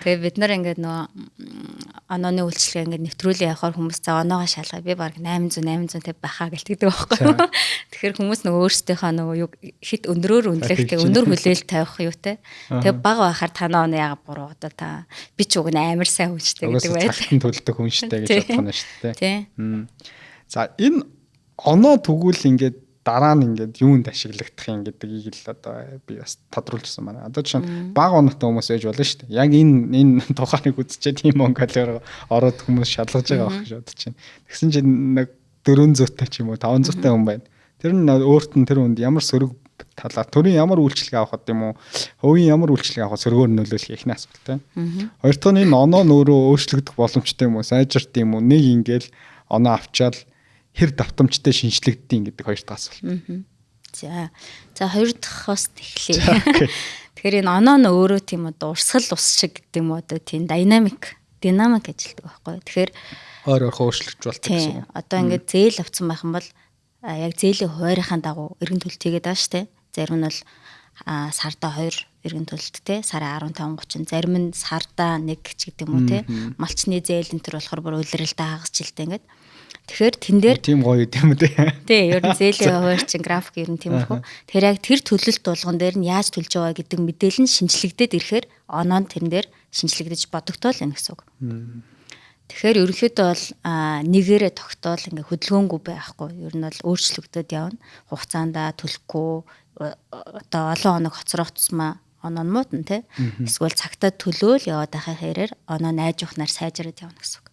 Тэгээ бид нар ингээд нөгөө онооны үйлчилгээ ингээд нэвтрүүлээ явахаар хүмүүс за оноогоо шалгаа би бараг 800 850 байхаа гэлтгдэг байхгүй. Тэгэхээр хүмүүс нөгөө өөрсдийнхөө нөгөө юу хит өндрөөр үнэлэхтэй өндөр хүлээлт тавих юутай. Тэгээ бага байхаар танаа оноо яага буруу одоо та би ч уг нь амар сайн хүн штэ гэдэг байл. Цагтан төлдөг хүн штэ гэж бодох нь штэ тий. За энэ оноо тэгвэл ингээд дараа нь ингээд юунд ашиглагдах юм гэдгийг л одоо би бас тодруулжсан байна. Одоо жишээ нь бага оноотой хүмүүс байж болно шүү дээ. Яг энэ тухайг үзчихээ тийм Монголоор ороод хүмүүс шалгаж байгаа байх гэж бодож байна. Тэгсэн чинь нэг 400-тай ч юм уу 500-тай хүн байна. Тэр нь өөрт нь тэр хүнд ямар сөрөг талаар төрийн ямар үйлчилгээ авахд юм уу, хувийн ямар үйлчилгээ авахд сөргөөр нөлөөлөх эхний асуулт тийм. Хоёр дахь нь энэ оноо нь өөрөө өөрчлөгдөх боломжтой юм уу, сайжирт юм уу? Нэг ингээл оноо авчаал хэр давтамжтай шинжлэгддэг гэдэг хоёр дахь асуулт. За. За хоёр дахьоос эхлэе. Тэгэхээр энэ оноо нь өөрөө тийм одоо урсгал ус шиг гэдэг юм уу одоо тийм динамик ажилтдаг байхгүй. Тэгэхээр ойр ойрхон өөрчлөгдөж болдог гэсэн үг. Одоо ингээд зээл авсан байх юм бол яг зээлийн хуваарийнхаа дагуу эргэн төлөлт хийгээд байгаа шүү дээ. Зарим нь бол сарда 2 эргэн төлөлт те сарын 15 30, зарим нь сарда 1 ч гэдэг юм уу те. Малчны зээл энэ төр болохоор бүр улиралтай хагас жилтэй ингээд. Тэгэхээр тэн дээр тийм гоё юм үү те. Тий, ер нь зээлийн хуваар чинь график ер нь тиймэрхүү. Тэгэхээр яг тэр төлөлт болгон дээр нь яаж төлж байгаа гэдэг мэдээлэл нь шинжлэгдээд ирэхээр оноо нь тэрэн дээр шинжлэгдэж бодогдоол байна гэсэн үг. Тэгэхээр ерөнхийдөө бол нэгээрээ тогтоол ингээ хөдөлгөөнгүй байхгүй. Ер нь бол өөрчлөгдөд явна. Хугацаанд төлөхгүй одоо олон хоног хоцрох тусмаа оноо нь муутна те. Эсвэл цагтаа төлөөл яваад байхын хэрээр оноо найж ухнаар сайжраад явна гэсэн үг.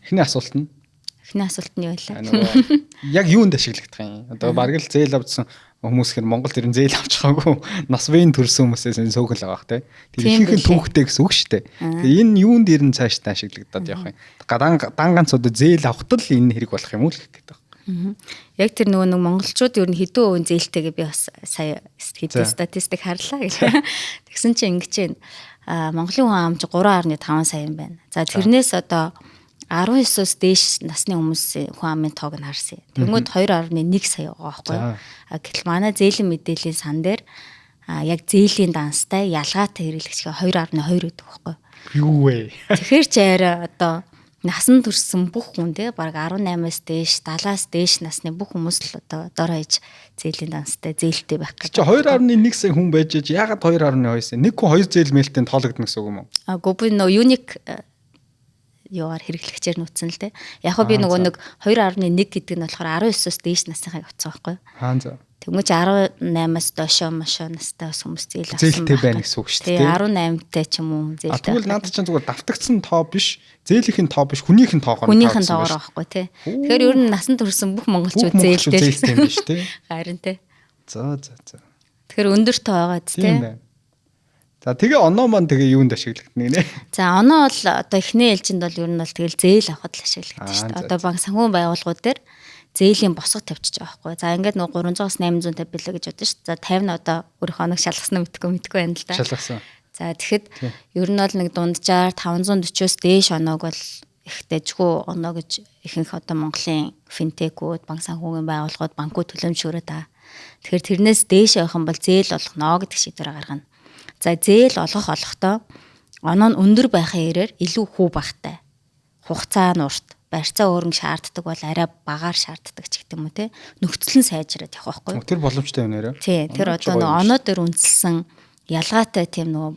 Эхний асуулт нь. Эхний асуулт нь юу вэ? Яг юунд ашиглагдах юм? Одоо бараг л зээл авсан хүмүүс хэр Монгол тэр зээл авч байгаагүй нас биеийн төрсэн хүмүүсээс энэ сөөхөл байгаа бах те. Тэр ихэнх нь түүхтэй гэсэн үг шүү дээ. Тэгээ энэ юунд ер нь цаашдаа ашиглагдаад явах юм? Дан ганц одоо зээл авахтал энэ хэрэг болох юм уу л гэдэг байна. Яг тэр нөгөө нэг монголчууд ер нь хэдэн хувийн зээлтэйгээ би бас сая хэдэн статистик харлаа гэж. Тэгсэн чинь ингэж байна. Монголын хүн ам чи 3.5 сая юм байна. За тэрнээс одоо 19-оос дээш насны хүмүүс хүн амын тоог нь харсан. Тэнгүүд 2.1 сая байгаа байхгүй юу? Гэтэл манай зээлийн мэдээллийн сан дээр яг зээлийн данстай ялгаатай хэрэглэгчгээ 2.2 гэдэг байхгүй юу? Юу вэ? Тэгэхээр чи арай одоо насан турсан бүх хүн те бараг 18-аас дээш 70-аас дээш насны бүх хүмүүс л одоо дор хаяж зээлийн данстай зээлтэй байх гэж. Чи 2.1 сая хүн байж яагаад 2.2 сая? Нэг хүн 2 зээл мэлтэй тоологдно гэсэн үг юм уу? Аагүй би нөө unique юугаар хэрэглэгчээр нүүцэн л дээ. Яг хөө би нөгөө нэг 2.1 гэдэг нь болохоор 19-оос дээш насныхыг авцсан байхгүй юу? Хаан за. Тэнгүүч 18-аас доошоо мошоо настай бас хүмүүс зээл авсан. Зээлтэй байна гэсэн үг шүү дээ. 18-тай ч юм уу зээлтэй. Тэгвэл надад чинь зүгээр давтагдсан тоо биш, зээлийнх нь тоо биш, хүнийх нь тоогоор хүнийх нь тоогоор байхгүй тий. Тэгэхээр ер нь насан турсан бүх монголчууд зээлтэй юм биш тий. Харин тий. За за за. Тэгэхээр өндөр тоо байгаа биз тий. За тэгээ оноо маань тэгээ юунд ашиглагдана гинэ? За оноо бол одоо эхний ээлжинд бол ер нь бол тэгэл зээл авахд л ашиглагдана шүү дээ. Одоо банк санхүүгийн байгууллагууд дээр зээлийн босго тавьчих байгаа байхгүй. За ингээд нөгөө 300-аас 850 билээ гэж бодсон шүү дээ. За 50 нь одоо өөрийнхөө оног шалгасан уу мэдэхгүй байна л да. Шалгасан. За тэгэхэд ер нь бол нэг дунджаар 540-оос дээш оноог бол их дэжгүй оноо гэж ихэнх одоо Монголын финтекүүд, банк санхүүгийн байгууллагууд, банкуд төлөмжөөрөө та. Тэгэхээр тэрнээс дээш явах юм бол зээл олгоно гэдэг шийдвэр гаргана. За зээл олгох олохдоо оноо нь өндөр байхын хэрээр илүү хүү багтай. Хугацаа нь урт, барьцаа өөрөнгө шаарддаг бол арай багаар шаарддаг ч гэдэг юм уу те. Нөхцөл нь сайжраад явах байхгүй юу? Тэр боломжтой юм нэрээ. Тий, тэр одоо нөгөө оноо дээр үндэслэн ялгаатай тийм нөгөө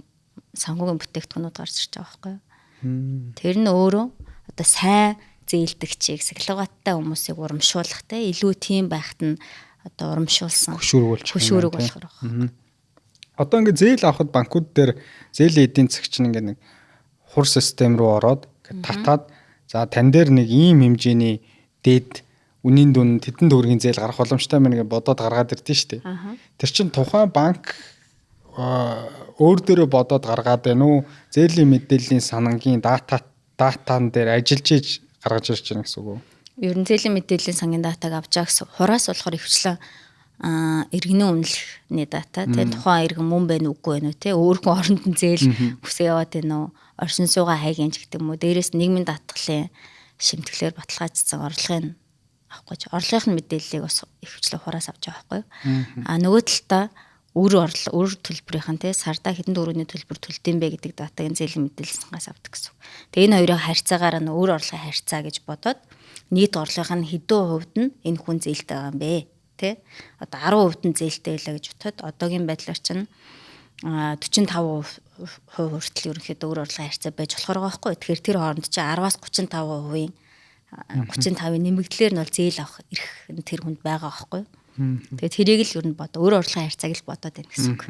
санхүүгийн бүтээгдэхүүнүүд гарч ирж байгаа байхгүй юу? Тэр нь өөрөө одоо сайн зээлдэгчийг, сахилгаттай хүмүүсийг урамшуулах те, илүү тийм байхад нь одоо урамшуулсан хөшүүрэг болохоор байна. Одоо ингээд зээл авахд банкуд дээр зээлийн эдийн засгч нь ингээд нэг хур систем рүү ороод татаад за тань дээр нэг ийм хэмжээний дээд үнийн дүн тэдэн төгрөгийн зээл гарах боломжтой мэн гэж бодоод гаргаад ирдэ шүү дээ. Тэр чинь тухайн банк өөр дөрөө бодоод гаргаад байна уу? Зээлийн мэдээллийн санангийн датан дээр ажиллаж иж гаргаж ирж байна гэсэн үг үү? Ер нь зээлийн мэдээллийн сангийн датаг авч байгаа гэсэн. Хураас болохоор ихвчлэн иргэний үнэлэхний дата тий, тухайн иргэн мөн байна үгүй байна уу тий, өөр хүн оронд нь зээл хүсээ яваад байна уу, оршин суугаа хайг юм ч гэдэг юм уу. Дээрээс нийгмийн даатгалын шимтгэлээр баталгаажсан орлогын авахгүй ч орлогын мэдээллийг бас ихвчлэн хураас авч байгаа байхгүй юу. А нөгөө талдаа өр орлого, өр төлбөрийнхэн тий, сардаа хэдэн төгрөгийн төлбөр төлдөм бэ гэдэг датаг зээлийн мэдээлэл сангаас авдаг гэсэн. Тэгээ энэ хоёрын харьцаагаараа нөө өр орлогын харьцаа гэж бодоод нийт орлогын хэдэн хувьд нь энэ хүн зээлтэй байгаа юм бэ? Тэ? Одоо 10% нь зээлтэй байлаа гэж бодоход одоогийн байдлаар чинь 45% хүртэл ерөнхийдөө өр орлогын харьцаа байж болохоор байгаа байхгүй. Тэгэхээр тэр хооронд чинь 10-аас 35%-ийн 35-ын нэмэгдлэр нь бол зээл авах эрх тэр хүнд байгаа байхгүй. Тэгээд тэрийг л ер нь бодоо, өр орлогын харьцааг л бодоод байна гэсэн үг.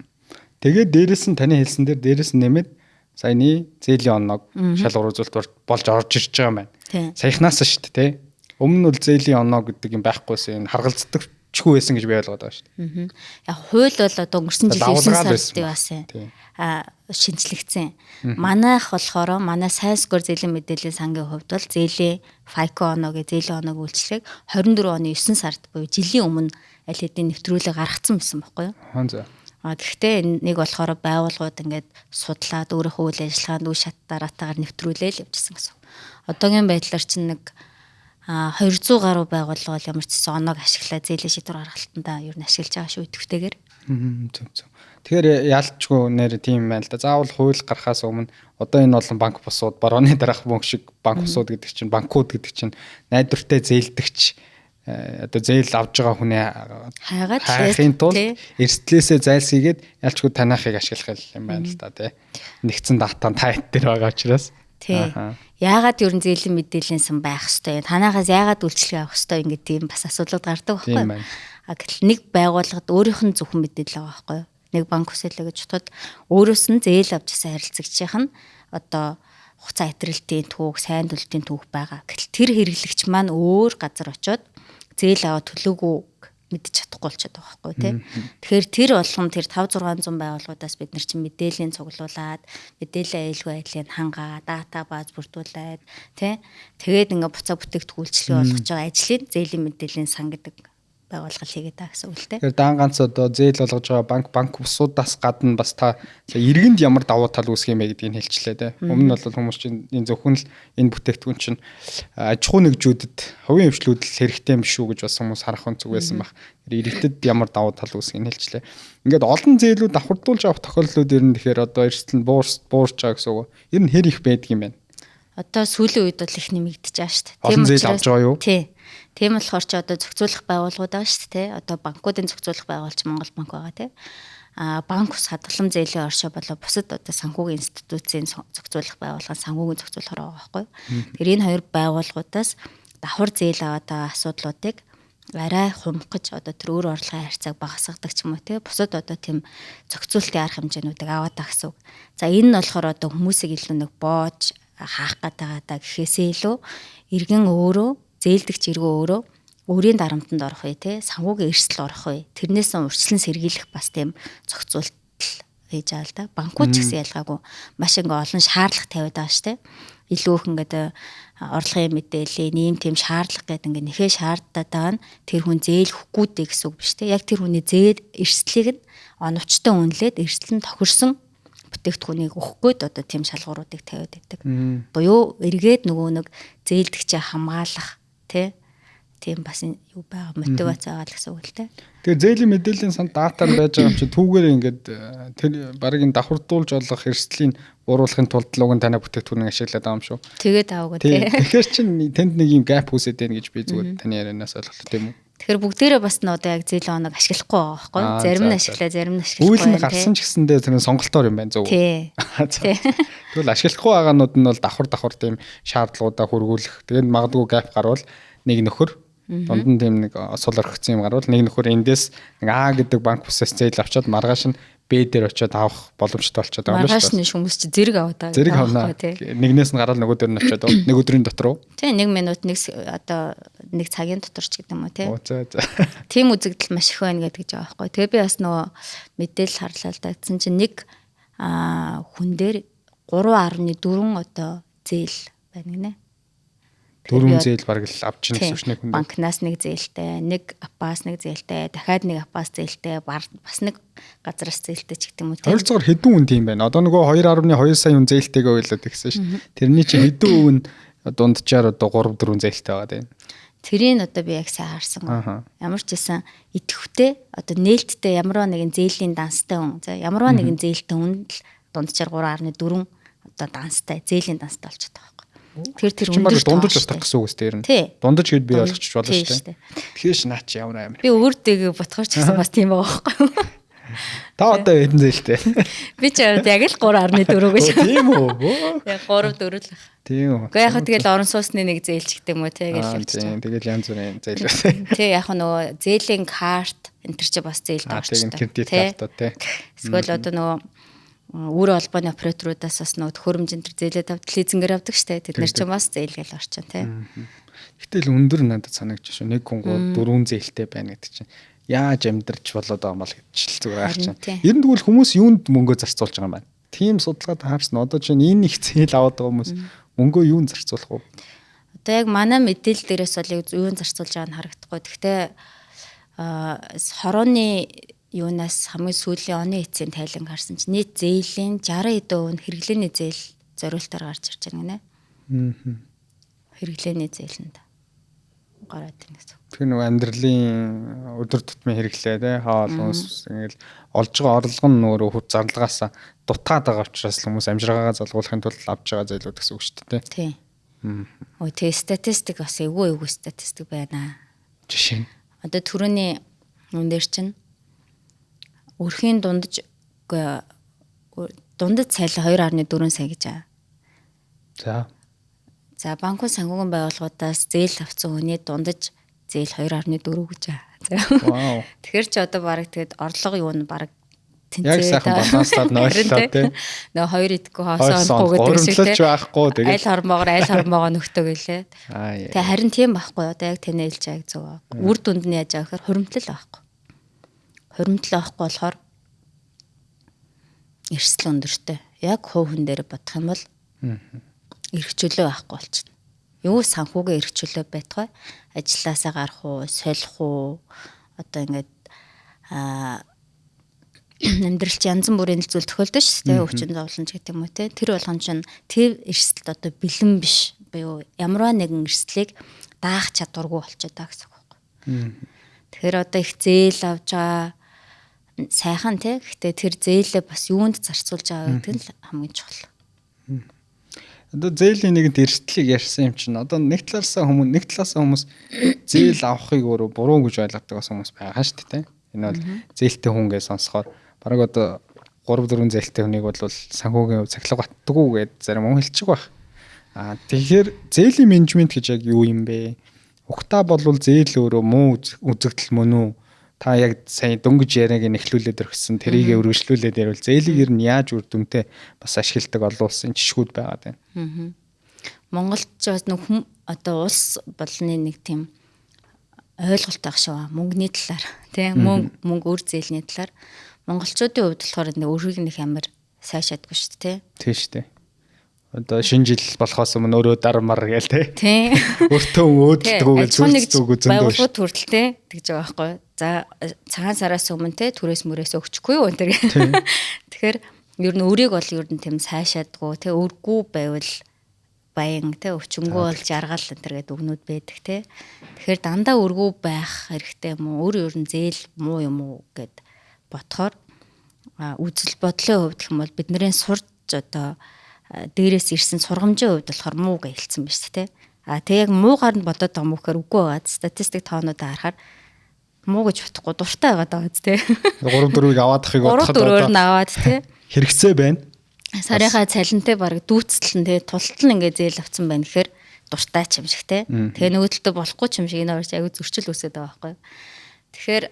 Тэгээд дээрэс нь таны хэлсэн дээр дээрэс нь нэмээд саяны зээлийн оноог шалгуур үзүүлэлт болж орж ирж байгаа юм байна. Саяхнаас шүү дээ, тэ. Өмнө нь бол зээлийн оноо гэдэг юм байхгүйсэн, энэ харгалздаг чгүй байсан гэж би ойлгоод байгаа шүү дээ. Яг хууль бол одоо өнгөрсөн жилийн 9 сард байсан. Шинжлэгдсэн. Манайх болохоор манай сайн скор зээлийн мэдээллийн сангийн хувьд бол зээлийн FICO оноогийн зээлийн оноог үйлчлэгийг 24 оны 9 сард буюу жилийн өмнө аль хэдийн нэвтрүүлэг гаргацсан байсан байхгүй юу? За. Гэхдээ нэг болохоор байгууллагууд ингээд судлаад өөрийнхөө үйл ажиллагаанд үе шат дараатаагаар нэвтрүүлээл явжсэн гэсэн. Одоогийн байдлаар чинь нэг 200 гаруй байгууллага бол ямар ч гэсэн оноог ашиглаад зээлийн шийдвэр гаргалтандаа ер нь ашиглаж байгаа шүү идэвхтэйгээр. Зөв зөв. Тэгэхээр ялчгүй нэр тийм байна л да. Заавал хууль гарахаас өмнө одоо энэ олон банк бусууд, барууны дараах мөнгө шиг банк бусууд гэдэг чинь, банкуд гэдэг чинь найдвартай зээлдэгч одоо зээл авж байгаа хүнээ хайгаад хайхын тулд эрсдлээсээ зайлсхийгээд ялчгүй танаахыг ашиглах юм байна л да, тий. Нэгдсэн дата та хэд дээр байгаа учраас. Тий. Яагаад ер нь зээлийн мэдээллийн сан байх хэвтэй? Танахаас яагаад үйлчилгээ авах хэвтэй ингээд тийм бас асуудлууд гардаг байхгүй юу? А гэтэл нэг байгууллагад өөрийнх нь зөвхөн мэдээлэл байгаа байхгүй юу? Нэг банк хүсэлээ гэж бодоход өөрөөс нь зээл авч ирсэн харилцагчийнх нь одоо хугацаа хэтрэлтийн түүх, сайн төлөлтийн түүх байгаа. Гэтэл тэр хэрэглэгч маань өөр газар очиод зээл аваад төлөөгүй мэдчих чадахгүй болчиход байгаа байхгүй тий. Тэгэхээр тэр болгон тэр 5 600 байгууллагуудаас бид нар чинь мэдээллийн цуглуулад, мэдээллийн аюулгүй байдлыг хангаа, дата бааз бүрдүүлээд тий. Тэгээд ингээ буцаа бүтээгдэхүүн үйлчилгээ болгож байгаа ажлыг зээлийн мэдээллийн сан гэдэг байгууллага хийгээд байгаа гэсэн үг л тий. Тэгэхээр даан ганц одоо зээл болгож байгаа банк бусуудаас гадна бас та иргэнд ямар давуу тал үүсгэх юм бэ гэдгийг хэлчлээ тий. Өмнө нь бол хүмүүс чинь энэ зөвхөн л энэ бүтээгдэхүүн чинь аж ахуй нэгжүүдэд хувийн хвшлүүдэд хэрэгтэй юм шүү гэж бас хүмүүс харах өнцөг байсан баг. Тэр иргэдэд ямар давуу тал үүсгэхийг хэлчлээ. Ингээд олон зээлүүд давхардуулж авах тохиолдлууд ер нь тэгэхээр одоо эрсдэл нь буурч байгаа гэсэн үг. Ер нь хэр их байдаг юм бэ? Одоо сүүлийн үед бол их нэмэгдэж байгаа шүү дээ. Тийм зээл авч байгаа юу? Тий. Тийм болохоор ч одоо зохицуулах байгууллагууд байгаа шүү дээ. Одоо банкуудын зохицуулах байгууллагч Монгол банк байгаа тий. Банк ус хадгаламж зээлийн оршоо болоо бусад одоо санхүүгийн институцийн зохицуулах байгууллага санхүүгийн зохицуулахаар байгаа байхгүй. Тэгэхээр энэ хоёр байгууллагуудаас давхар зээл аваад байгаа асуудлуудыг арай хумх гэж одоо тэр өөр орлогын харьцааг багасгадаг ч юм уу тий. Бусад одоо тийм зохицуултын арга хэмжээнүүдийг аваад байгаа гэсэн үг. За энэ нь болохоор одоо хүмүүсийг илүү нэг боож хаах гэдэг даа гэхээсээ илүү иргэн өөрөө зээлдэгч иргэн өөрөө өөрийн дарамтанд орох үе те, санхүүгийн эрсдэл орох үе, тэрнээс нь урьдчилан сэргийлэх бас тийм зохицуулт хийж байгаа л да. Банкуд ч гэсэн ялгаагүй маш ингээ олон шаардлага тавиад байгаа шүү те. Илүү их ингээд орлогын мэдээлэл, ийм тийм шаардлага гэдэг ингээ нэхээ шаардаад байгаа нь тэр хүн зээл өгөхгүй дээ гэсэн үг биш те. Яг тэр хүний зээл эрсдлийг нь оновчтой үнэлээд эрсдэл нь тохирсон бүтээгдэхүүнийг өгөх гээд одоо тийм шалгууруудыг тавиад байдаг. Буюу эргээд нөгөө нэг зээлдэгчээ хамгаалах тий тийм бас юу байгаа мотивац байгаа л гэсэн үг л тий. Тэгэхээр зээлийн мэдээллийн санд дата нь байж байгаа юм чи түүгээр ингээд тэр барыг энэ давхардуулж олох эрсдлийн бууруулахын тулд л уг нь танай бүтээгдэхүүнийг ашиглаад байгаа юм шүү. Тэгээд аваагүй тий. Тэгэхээр чин тэнд нэг юм гэп үүсээд байна гэж би зүгээр таны ярианаас ойлголоо тийм үү? Тэгэхээр бүгдээрээ бас н одоо яг зээлийн оног ашиглахгүй байгаа байхгүй юу? Зарим нь ашиглаа, зарим нь ашиглахгүй. Үйл нь гарсан ч гэсэндээ тэр нь сонголтоор юм байна зөв үү? Тий. Тэгвэл ашиглахгүй байгаанууд нь бол давхар тийм шаардлагуудаа хүргүүлэх. Тэгээд магадгүй гэп гарвал нэг нөхөр дунд нь тийм нэг сул орхигдсон юм гарвал нэг нөхөр эндээс нэг А гэдэг банк бусаас зээл авчаад маргааш нь Б дээр очиод авах боломжтой болчиход байгаа юм шүү дээ. Маргааш нь хүмүүс чи зэрэг аваад байгаа. Зэрэг авна. Нэгнээс нь гараад нөгөө дээр нь очиод нэг өдрийн дотор уу? Тий, 1 минут, нэг одоо нэг цагийн дотор ч гэдэг юм уу тий. За за. Тийм үзэгдэл маш их байна гэдэг гэж байгаа байхгүй. Тэгээ би бас нөгөө мэдээлэл харлаа л да. Тэгсэн чинь нэг хүн дээр 3.4 одоо зээл байна гинэ. Дөрвөн зээл бараг л авч ийн гэсэн үг нэг хүн. Банкнаас нэг зээлтэй, нэг апаас нэг зээлтэй, дахиад нэг апаас зээлтэй, бас нэг газраас зээлтэй ч гэдэг юм уу. Ойролцоогоор хэдэн хүн тийм байна? Одоо нөгөө 2.2 сая хүн зээлтэйгээ байлаа тэгсэн шүү. Тэрний чинь хэдэн хүн дунджаар одоо 3 4 зээлтэй байгаа тийм. Тэрийг одоо би яг сайн харсан. Ямар ч байсан идэвхтэй одоо нээлттэй ямарваа нэгэн зээлийн данстай хүн. За ямарваа нэгэн зээлтэй хүн л дунджаар 3.4 одоо данстай, зээлийн данстай болчиход байгаа байхгүй. Тэр өндөр дундаж утга гэсэн үг үстэй ер нь. Дундаж гэд би ойлгочих болно шүү дээ. Тэгэхээр ш наа чи ямар амар. Би өөр дэгээ ботхоор ч гэсэн бас тийм байгаа байхгүй. Та одоо хэдэн зээлтэй? Би ч яг л 3.4 гэж. Тийм үү? Яг 3 4 л байх. Тийм үү. Гэхдээ яг тэгэл орон сууцны нэг зээл ч гэдэг юм уу те гэж явчих. Тийм тэгэл янз бүрийн зээл байна. Тий яг нөгөө зээлийн карт энэ төр чи бас зээлд орчтой. Тийм кредит картууд те. Эсвэл одоо нөгөө үр холбооны операторудаас бас нөгөө төхөөрөмж энэ төр зээлээд авд лизингээр авдаг штэ. Тэд нар ч бас зээлгээл орчин те. Гэтэл өндөр надад санагдаж шүү. Нэг хүн 4 зээлтэй байна гэдэг чинь яаж амьдрч болоод байгаа юм бол гэж л зүгээр айх чинь. Ер нь тэгвэл хүмүүс юунд мөнгөө зарцуулж байгаа юм байна? Тийм судалгаад харсан. Одоо чинь энэ их зээл аваад байгаа хүмүүс мөнгөө юунд зарцуулах вэ? Одоо яг манай мэдээлэл дээрээс бол юунд зарцуулж байгааг нь харагдахгүй. Гэхдээ хорооны юунаас хамгийн сүүлийн оны эцсийн тайланг харсан чинь нийт зээлийн 60% нь хэрэглээний зээл зориултаар гарч ирж байна гинэ. Хэрэглээний зээлэнд гараад байна гэсэн. Тэгэхээр нөгөө амьдралын өдөр тутмын хэрэглээ те хоол хүнс ингээл олж байгаа орлого нь өөрөө хөв зарлагаас дутаад байгаа учраас хүмүүс амжиргаагаа залгуулахын тулд авч байгаа зээлүүд гэсэн үг шүү дээ. Тийм. Өө тэгээ статистик бас эвгүй эвгүй статистик байна. Жишээ нь одоо түрүүний нүн дээр чинь өрхийн дундаж цалин 2.4 сая гэж аа. За. За банкын санхүүгийн байгууллагуудаас зээл авсан хүний дундаж зээл 2.4 гэж аа. За. Вау. Тэгэхээр чи одоо бараг тэгэд орлого юу н бараг тэнцээ. Яг сайхан баланслаад нойллоо тий. Нөө хоёр идэхгүй хоосон онохгүй гэдэг шиг тий. Байхгүй тэгээд аль хормоогоор нөхтөө гэлээ. Тэгээ харин тийм байхгүй одоо яг таны хэлж байгааг зөв. Үр дүнд нь яаж байгаа гэхээр хуримтлал байхгүй. Хуримтлал байхгүй болохоор эрсдэл өндөртэй. Яг хувь хүн дээр бодох юм бол эрх чөлөө байхгүй болчихно. Юу санхүүгийн эрх чөлөө байтугай ажилласаа гарах уу, солих уу, одоо ингээд амьдрал чи янз бүрийн зүйл тохиолдсон шүү дээ. Өвчин зовлон ч гэдэг юм уу те. Тэр болгон чинь тэр эрсдэлд одоо бэлэн биш. Буюу ямарваа нэгэн эрсдлийг даах чадваргүй болчиход байгаа гэсэн үг байхгүй. Тэгэхээр одоо их зээл авч байгаа сайхан те. Гэхдээ тэр зээлээ бас юунд зарцуулж байгаа гэдэг нь хамгийн чухал. Одоо зээлийн нэгэнт эрсдлийг ярьсан юм чинь одоо нэг талаасаа хүмүүс зээл авахыг өөрөө буруу гэж ойлгодог бас хүмүүс байгаа шүү дээ. Энэ бол зээлтэй хүн гэж сонсохоор бараг одоо 3 4 зээлтэй хүнийг бол санхүүгийн хувьд цахилга баттдаггүй гэж зарим хүн хэлчих байх. Аа тэгэхээр зээлийн менежмент гэж яг юу юм бэ? Угтаа болвол зээл өөрөө муу үзэгдэл мөн үү? Та яг сайн дөнгөж яриаг нь эхлүүлээд өргөссөн тэрийг өргөжлүүлээд ярил зээлийг ер нь яаж үр дүнтэй бас ашигладаг олон улсын жишгүүд байгаа даа. Монголд ч бас нэг хүн одоо улс болны нэг тийм ойлголт байх шиг ба мөнгөний талаар тий мөнгө үр зээлний талаар монголчуудын хувьд болохоор нэг өрхийг нэг амар сайшаадгүй шүү дээ. Тийм шүү дээ. Одоо шинэ жил болохоос өмнө өөрөө дармар гээл те. Тийм. Өртөө өөдөлдгөө гэж зүг зүг зөндөө. Байгууллагууд хүртэл те тэгж байгаа байхгүй. За цагаан сараас өмнө те түрээс мөрөөс өгчихгүй юу энэ төр. Тэгэхээр ер нь өрийг бол ер нь тийм сайшаадгүй те өргүү байвал баян те өвчнгөө бол жаргал энэ төр гэдэг үгнүүд байдаг те. Тэгэхээр дандаа өргүү байх хэрэгтэй юм уу? Өөр ер нь зээл муу юм уу гэд ботхоор үзэл бодлын хувьд гэх юм бол бидний сурч одоо дээрээс ирсэн сургамжийн хувьд болохоор муу гэж хэлсэн ба шүү дээ. А тэг яг муугаар нь бодоод байгаа юм уу гэхээр үгүй байгаа. Статистик тоонуудаа харахаар муу гэж бодохгүй дуртай байгаа даа тий. 3 4-ийг аваадахыг бодоход 3 4-өөр нь аваад тий. Хэрэгцээ байна. Сарынхаа цалинтай бараг дүүцтэл нь тий тултал нь ингээ зээл авсан байна гэхээр дуртай ч юм шиг тий. Тэгээ нөгөө талдаа болохгүй ч юм шиг энэ хоёр аягүй зөрчил үүсээд байгаа байхгүй. Тэгэхээр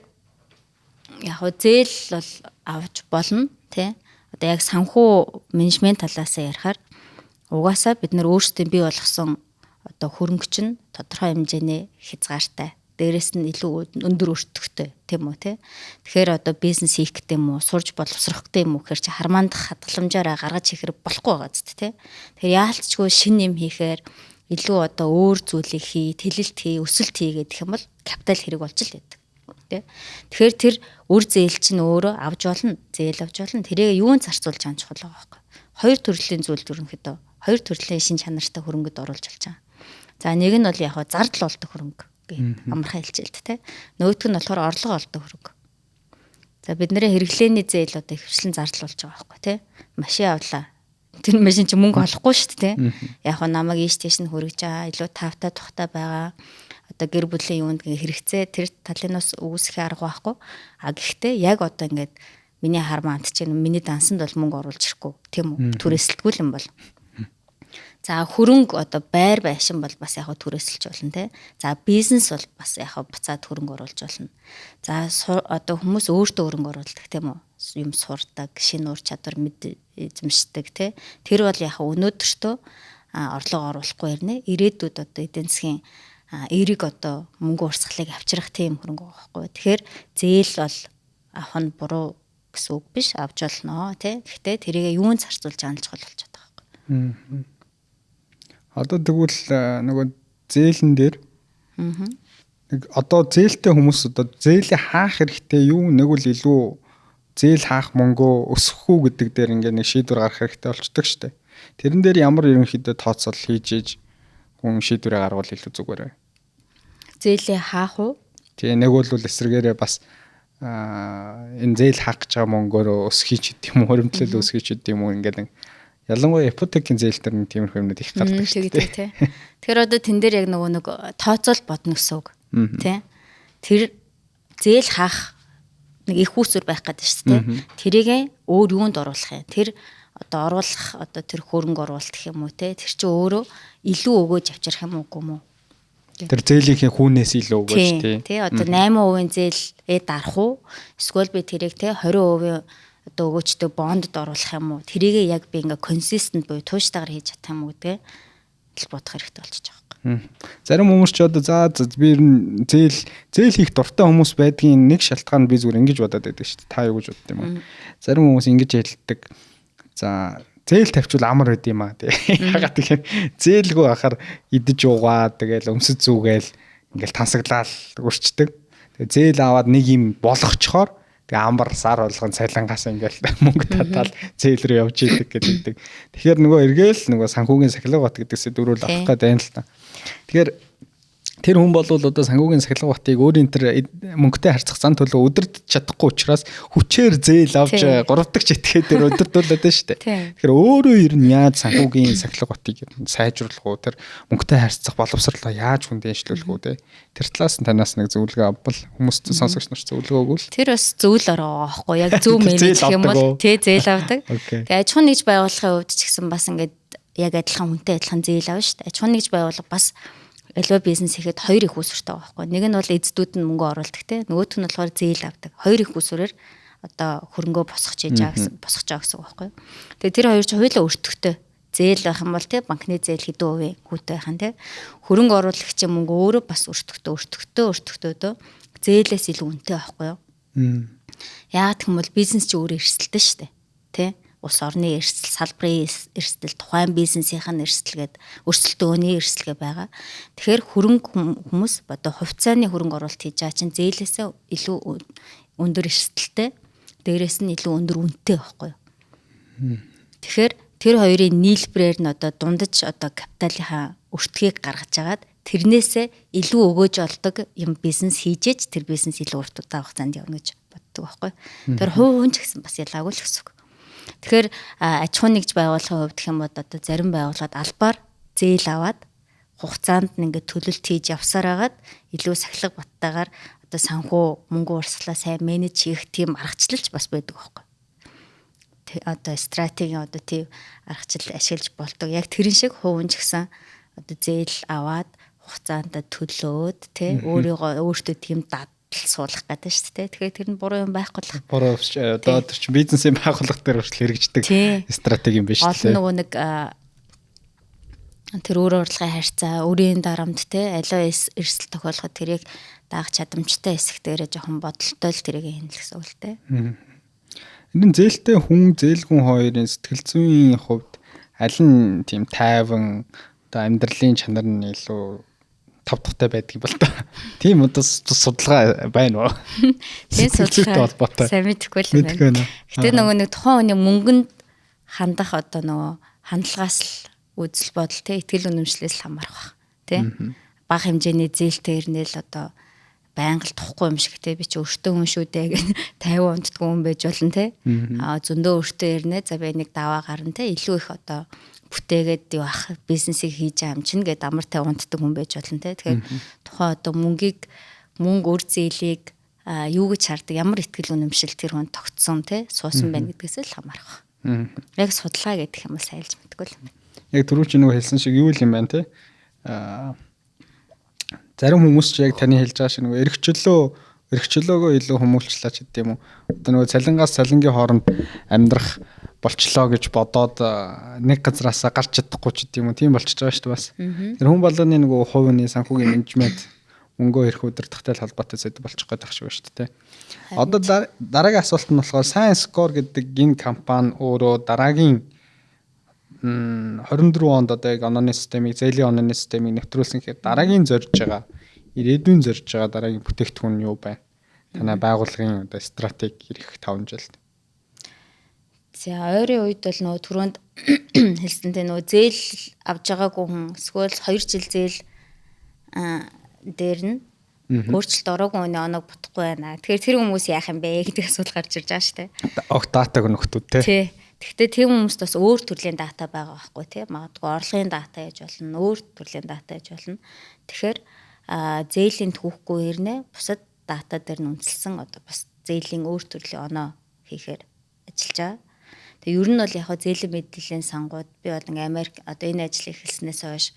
яг хөө зээл бол авч болно тий. Одоо яг санхүү менежмент талаас нь ярихаар угаасаа бид нар өөрсдийн бий болгосон одоо хөрөнгө чинь тодорхой хэмжээний хязгаартай. Дээрээс нь илүү өндөр өртөгтэй тийм үү те. Тэгэхээр одоо бизнес хийх гэдэг юм уу, сурж боловсрох гэдэг юм уу гэхээр чи хармаандах хадгаламжаараа гаргаж ихээр болохгүй байгаа зү те. Тэгэхээр яалтчгүй шинэ юм хийхээр Илүү одоо өөр зүйлийг хий, тэлэлт хий, өсөлт хий гэх юм бол капитал хэрэг болж л байдаг. Тэ. Тэгэхээр тэр үр зээл чинь өөрөө авч болно, зээл авч болно. Тэрийг юунд зарцуулж байгаа чухал байгаа байхгүй. Хоёр төрлийн зүйл ерөнхийдөө хоёр төрлийн шин чанартай хөрөнгөд оруулж болж байгаа. За нэг нь бол яг зардал болдог хөрөнгө гэх амархан хэлчихэл тэ. Нөгөөх нь болохоор орлого олдог хөрөнгө. За бид нэрээ хэрэглээний зээл одоо ихэвчлэн зардал болж байгаа байхгүй тий. Машин авлаа. Тэр машин чи мөнгө олохгүй шүү дээ тий. Яг хөө намайг ийш тийш нь хүргэж байгаа, илүү тавтай тухтай байгаа. Одоо гэр бүлийн юунд хэрэгцээ тэр талын бас үүсэх арга байхгүй. А гэхдээ яг одоо ингээд миний хармаант чинь миний дансанд бол мөнгө оруулж ирэхгүй тийм үү? Түрээсэлтгүй юм бол. За хөрөнгө одоо байр байшин бол бас яг түрээсэлж болно те. За бизнес бол бас яг буцаад хөрөнгө оруулж болно. За одоо хүмүүс өөртөө хөрөнгө оруулдаг тийм үү? Юм сурдаг, шинэ ур чадвар мэд эзэмшдэг те. Тэр бол яг өнөөдөртөө орлого оруулахгүй ирнэ. Ирээдүйд одоо эдийн засгийн эерэг одоо мөнгө урсгалыг авчрах тийм хөрөнгө байхгүй. Тэгэхээр зээл бол авах нь буруу гэсэн үг биш, авч болно те. Гэхдээ тэрийг юунд зарцуулж байгаа нь чухал болчиход байгаа байхгүй. Одоо тэгвэл нөгөө зээлэн дээр нэг одоо зээлтэй хүмүүс одоо зээлээ хаах хэрэгтэй юу, нэг бол илүү зээл хаах мөнгөө өсөх үү гэдэг дээр ингээ нэг шийдвэр гаргах хэрэгтэй болчдөг штэ. Тэрэн дээр ямар ерөнхийдөө тооцоол хийж иж хүн шийдвэрээ гаргавал илүү зүгээр вэ? Зээлээ хаах уу? Тэгээ нэг бол эсрэгээрээ бас энэ зээл хаах гэж байгаа мөнгөөрөө өсөхий ч гэдэм юм уу, хуримтлал өсөхий ч гэдэм юм уу, ингээд нэг ялангуяа ипотекийн зээл дээр нэг тиймэрхүү юмнууд их гардаг шүү дээ. Тэгэхээр одоо тэн дээр яг нөгөө нэг тооцоол бодно гэсэн үг. Тэ? Тэр зээл хаах нэг их үүсвэр байх гэдэг шүү дээ. Тэрийг өөр юунд оруулах юм? Тэр одоо оруулах одоо тэр хөрөнгө оруулалт гэх юм уу те? Тэр чинь өөрөө илүү өгөөж авчрах юм уугүй юм уу? Тэр зээлийнхээ хүүнээс илүү өгөөж тий. Тий, одоо 8% зээлээ дарах уу? Эсвэл би тэрийг те 20% одоо өгөөчтэй бондод оруулах юм уу? Тэрийгээ яг би ингээ consistent буюу тууштайгаар хийж чадах юм уу гэдгээ л бодох хэрэгтэй болчихж байгаа юм. Зарим хүмүүс ч одоо за би ер нь зээл хийх дуртай хүмүүс байдгийн нэг шалтгаан би зүгээр ингэж бодоод байдаг шүү дээ. Та юу гэж бодд юм бэ? Зарим хүмүүс ингэж хэлдэг. За зээл тавьчвал амар байд юм аа тий. Ягаад тэгэхээр зээлгүй ахаар идэж уугаа тэгэл өмсөж зүгээл ингээл тансаглаал өрчдөг. Тэгээ зээл аваад нэг юм болгочхоор тэгээ амар сар болгон цалингаас ингээл мөнгө татаал зээл рүү явж идэг гэдэг. Тэгэхээр нөгөө эргээл нөгөө санхүүгийн сахилга бат гэдэг сэдврүүл авах гээд байна л та. Тэгэхээр тэр хүн бол одоо санхүүгийн сахилга батыг өөрийн тэр мөнгөтэй харьцах зан төлөв өдөрт чадахгүй учраас хүчээр зээл авч 3 дахь читгээ дээр өдөртүүлээд байна шүү дээ. Тэгэхээр өөрөө ер нь яаж санхүүгийн сахилга батыг сайжруулах уу, тэр мөнгөтэй харьцах боловсрлоо яаж хүн дэншлүүлэх үү те. Тэр талаас нь танаас нэг зөвлөгөө авбал хүмүүст сонсогч нар зөвлөгөө өгвөл. Тэр бас зөвл ороо байхгүй яг зөв менеж гэх юм бол тий зээл авдаг. Тэгээ аж ахуйн нэгж байгууллагын хувьд ч гэсэн бас ингээд яг адилхан хүнтэй адилхан зээл авна шүү дээ. Аж ахуйн нэгж байгууллага бас аливаа бизнес хийхэд хоёр их үүсвэртэй байгаа байхгүй. Нэг нь бол эздүүд нь мөнгө оруулдаг те. Нөгөөх нь болохоор зээл авдаг. Хоёр их үүсвэрээр одоо хөрөнгөө босгож хийж байгаа гэсэн босгож байгаа гэсэн үг байхгүй. Тэгээ тэр хоёр ч хоёулаа өртөгтэй. Зээл байх юм бол те банкны зээл хэдэн хувийн хүүтэй байх нь те. Хөрөнгө оруулагчийн мөнгө өөрөө бас өртөгтэй, өртөгтэй, өртөгтөөдөө зээлээс илүү үнэтэй байхгүй юу? Яагаад гэх юм бол бизнес чи өөрөө эрсдэлтэй шүү дээ. Тэ? Улс орны эрсдэл, салбарын эрсдэл, тухайн бизнесийнх нь эрсдэл гээд өрсөлдөөний эрсдэл гэ байгаа. Тэгэхээр хөрөнгө хүмүүс одоо хувьцааны хөрөнгө оруулалт хийж байгаа чинь зээлээсээ илүү өндөр эрсдэлтэй, дээрээс нь илүү өндөр үнэтэй байхгүй юу? Тэгэхээр тэр хоёрын нийлбэрээр нь одоо дундаж одоо капиталынхаа өртгийг гаргаж агаад тэрнээсээ илүү өгөөж олдог юм бизнес хийжээж тэр бизнес илүү урт удаан хугацаанд явна гэж боддог байхгүй. Тэр хувь хүн ч гэсэн бас ялгаагүй л гэсэн үг. Тэгэхээр аж ахуйн нэгж байгууллагын хувьд гэх юм бол одоо зарим байгууллагад албаар зээл аваад хугацаанд нь ингээд төлөлт хийж явсаар хагаад илүү сахилга баттайгаар одоо санхүү мөнгө урсгалаа сайн менеж хийх тийм аргачлалч бас байдаг байхгүй. Одоо стратегийн одоо тийм аргачлал ашиглаж болдог. Яг тэрэн шиг хувь хүн ч гэсэн одоо зээл аваад хугацаанд төлөөд тий өөрийгөө өөртөө тийм дадал суулгах гэдэг шүү дээ. Тэгэхээр тэр нь буруу юм байхгүй л. Буруу биш. Одоо тэр чинь бизнесийн байгууллага дээр хүртэл хэрэгждэг стратеги юм биш үү? Олон нөгөө нэг тэр өөр урлагийн харьцаа, өөрийн дарамт те аливаа эрсдэл тохиолдоход тэрийг даах чадамжтай хэсэг дээрээ жоохон бодолтой л тэрийг хийнэ л гэсэн үг л те. Энэ зээлтэй хүн, зээлгүн хоёрын сэтгэл зүйн хувьд аль нь тийм тайван Одоо амьдралын чанар нь илүү тав тухтай байдаг юм бол та. Тийм одоо судалгаа байна уу? Тийм судалгаа холбоотой. Сайн мэдэхгүй л байна. Гэтэ нөгөө нэг тухайн хүний мөнгөнд хандах одоо нөгөө хандлагаас л үзэл бодол те итгэл үнэмшлээс л хамаарах бах те. Бага хэмжээний зээлтэй ирнэл одоо байнга л тухгүй юм шиг те, би чи өртөө хүн шүү дээ гэх 50 унтдгүй хүн байж болно те. Аа зөндөө өртөө ирнэ, за би нэг даваа гарна те, илүү их одоо бүтээгээд юу ах бизнесийг хийж байгаа юм чинь гэд амар 50 унтдаг хүн байж болно те. Тэгэхээр тухайн одоо мөнгийг мөнгө өр зээлийг юу гэж хардаг, ямар итгэл үнэмшил тэр хүн тогтсон те, суусан байна гэдгээс л хамаарах. Яг судалгаа гэдэг юм бол сайлж мэдгүй л юм байна. Яг түрүү чи нөгөө хэлсэн шиг юу л юм байна те. Зарим хүмүүс ч яг таны хэлж байгаа шиг нөгөө эрхчлөөгөө илүү хүмүүлчлаа ч гэдэг юм уу. Одоо нөгөө цалингаас цалингийн хооронд амьдрах болчлоо гэж бодоод нэг газраасаа гарч чадахгүй ч гэдэг юм уу. Тийм болчихж байгаа шүү дээ бас. Тэр хүн болгоны нөгөө хувийн санхүүгийн менежмент мөнгөө хэрэг удирдахтай л холбоотой сэдв болчих гээд байх шиг байна шүү дээ. Одоо дараагийн асуулт нь болохоор Сайн Score гэдэг энэ компани өөрөө дараагийн 24 онд одоо яг онооны системийг, зээлийн онооны системийг нэвтрүүлсэн гэхээр дараагийн зорж байгаа, ирээдүйн зорж байгаа дараагийн бүтээгдэхүүн нь юу байна? Танай байгууллагын одоо стратеги ирэх 5 жилд. За ойрын үед бол нөгөө түрүүнд хэлсэнтэй нөгөө зээл авж байгаагүй хүн эсвэл 2 жил зээл дээр нь өөрчлөлт ороогүй хүний оноог бодохгүй байна. Тэгэхээр тэр хүмүүс яах юм бэ гэдэг асуудал гарч ирж байгаа шүү дээ. Огт датаг нөхдүүд те. Тий. Тэгэхдээ тэр хүмүүст бас өөр төрлийн дата байгаа байхгүй тий. Магадгүй орлогын дата яаж болно, өөр төрлийн дата яаж болно. Тэгэхээр зээлийн түүхгүй ирнэ бусад дата дээр нь үндэслэн одоо бас зээлийн өөр төрлийн оноо хийхээр ажиллаж байгаа. Тэгээ ер нь бол яг зээлийн мэдээллийн сангууд би бол ингээ Америк одоо энэ ажлыг эхэлснээс хойш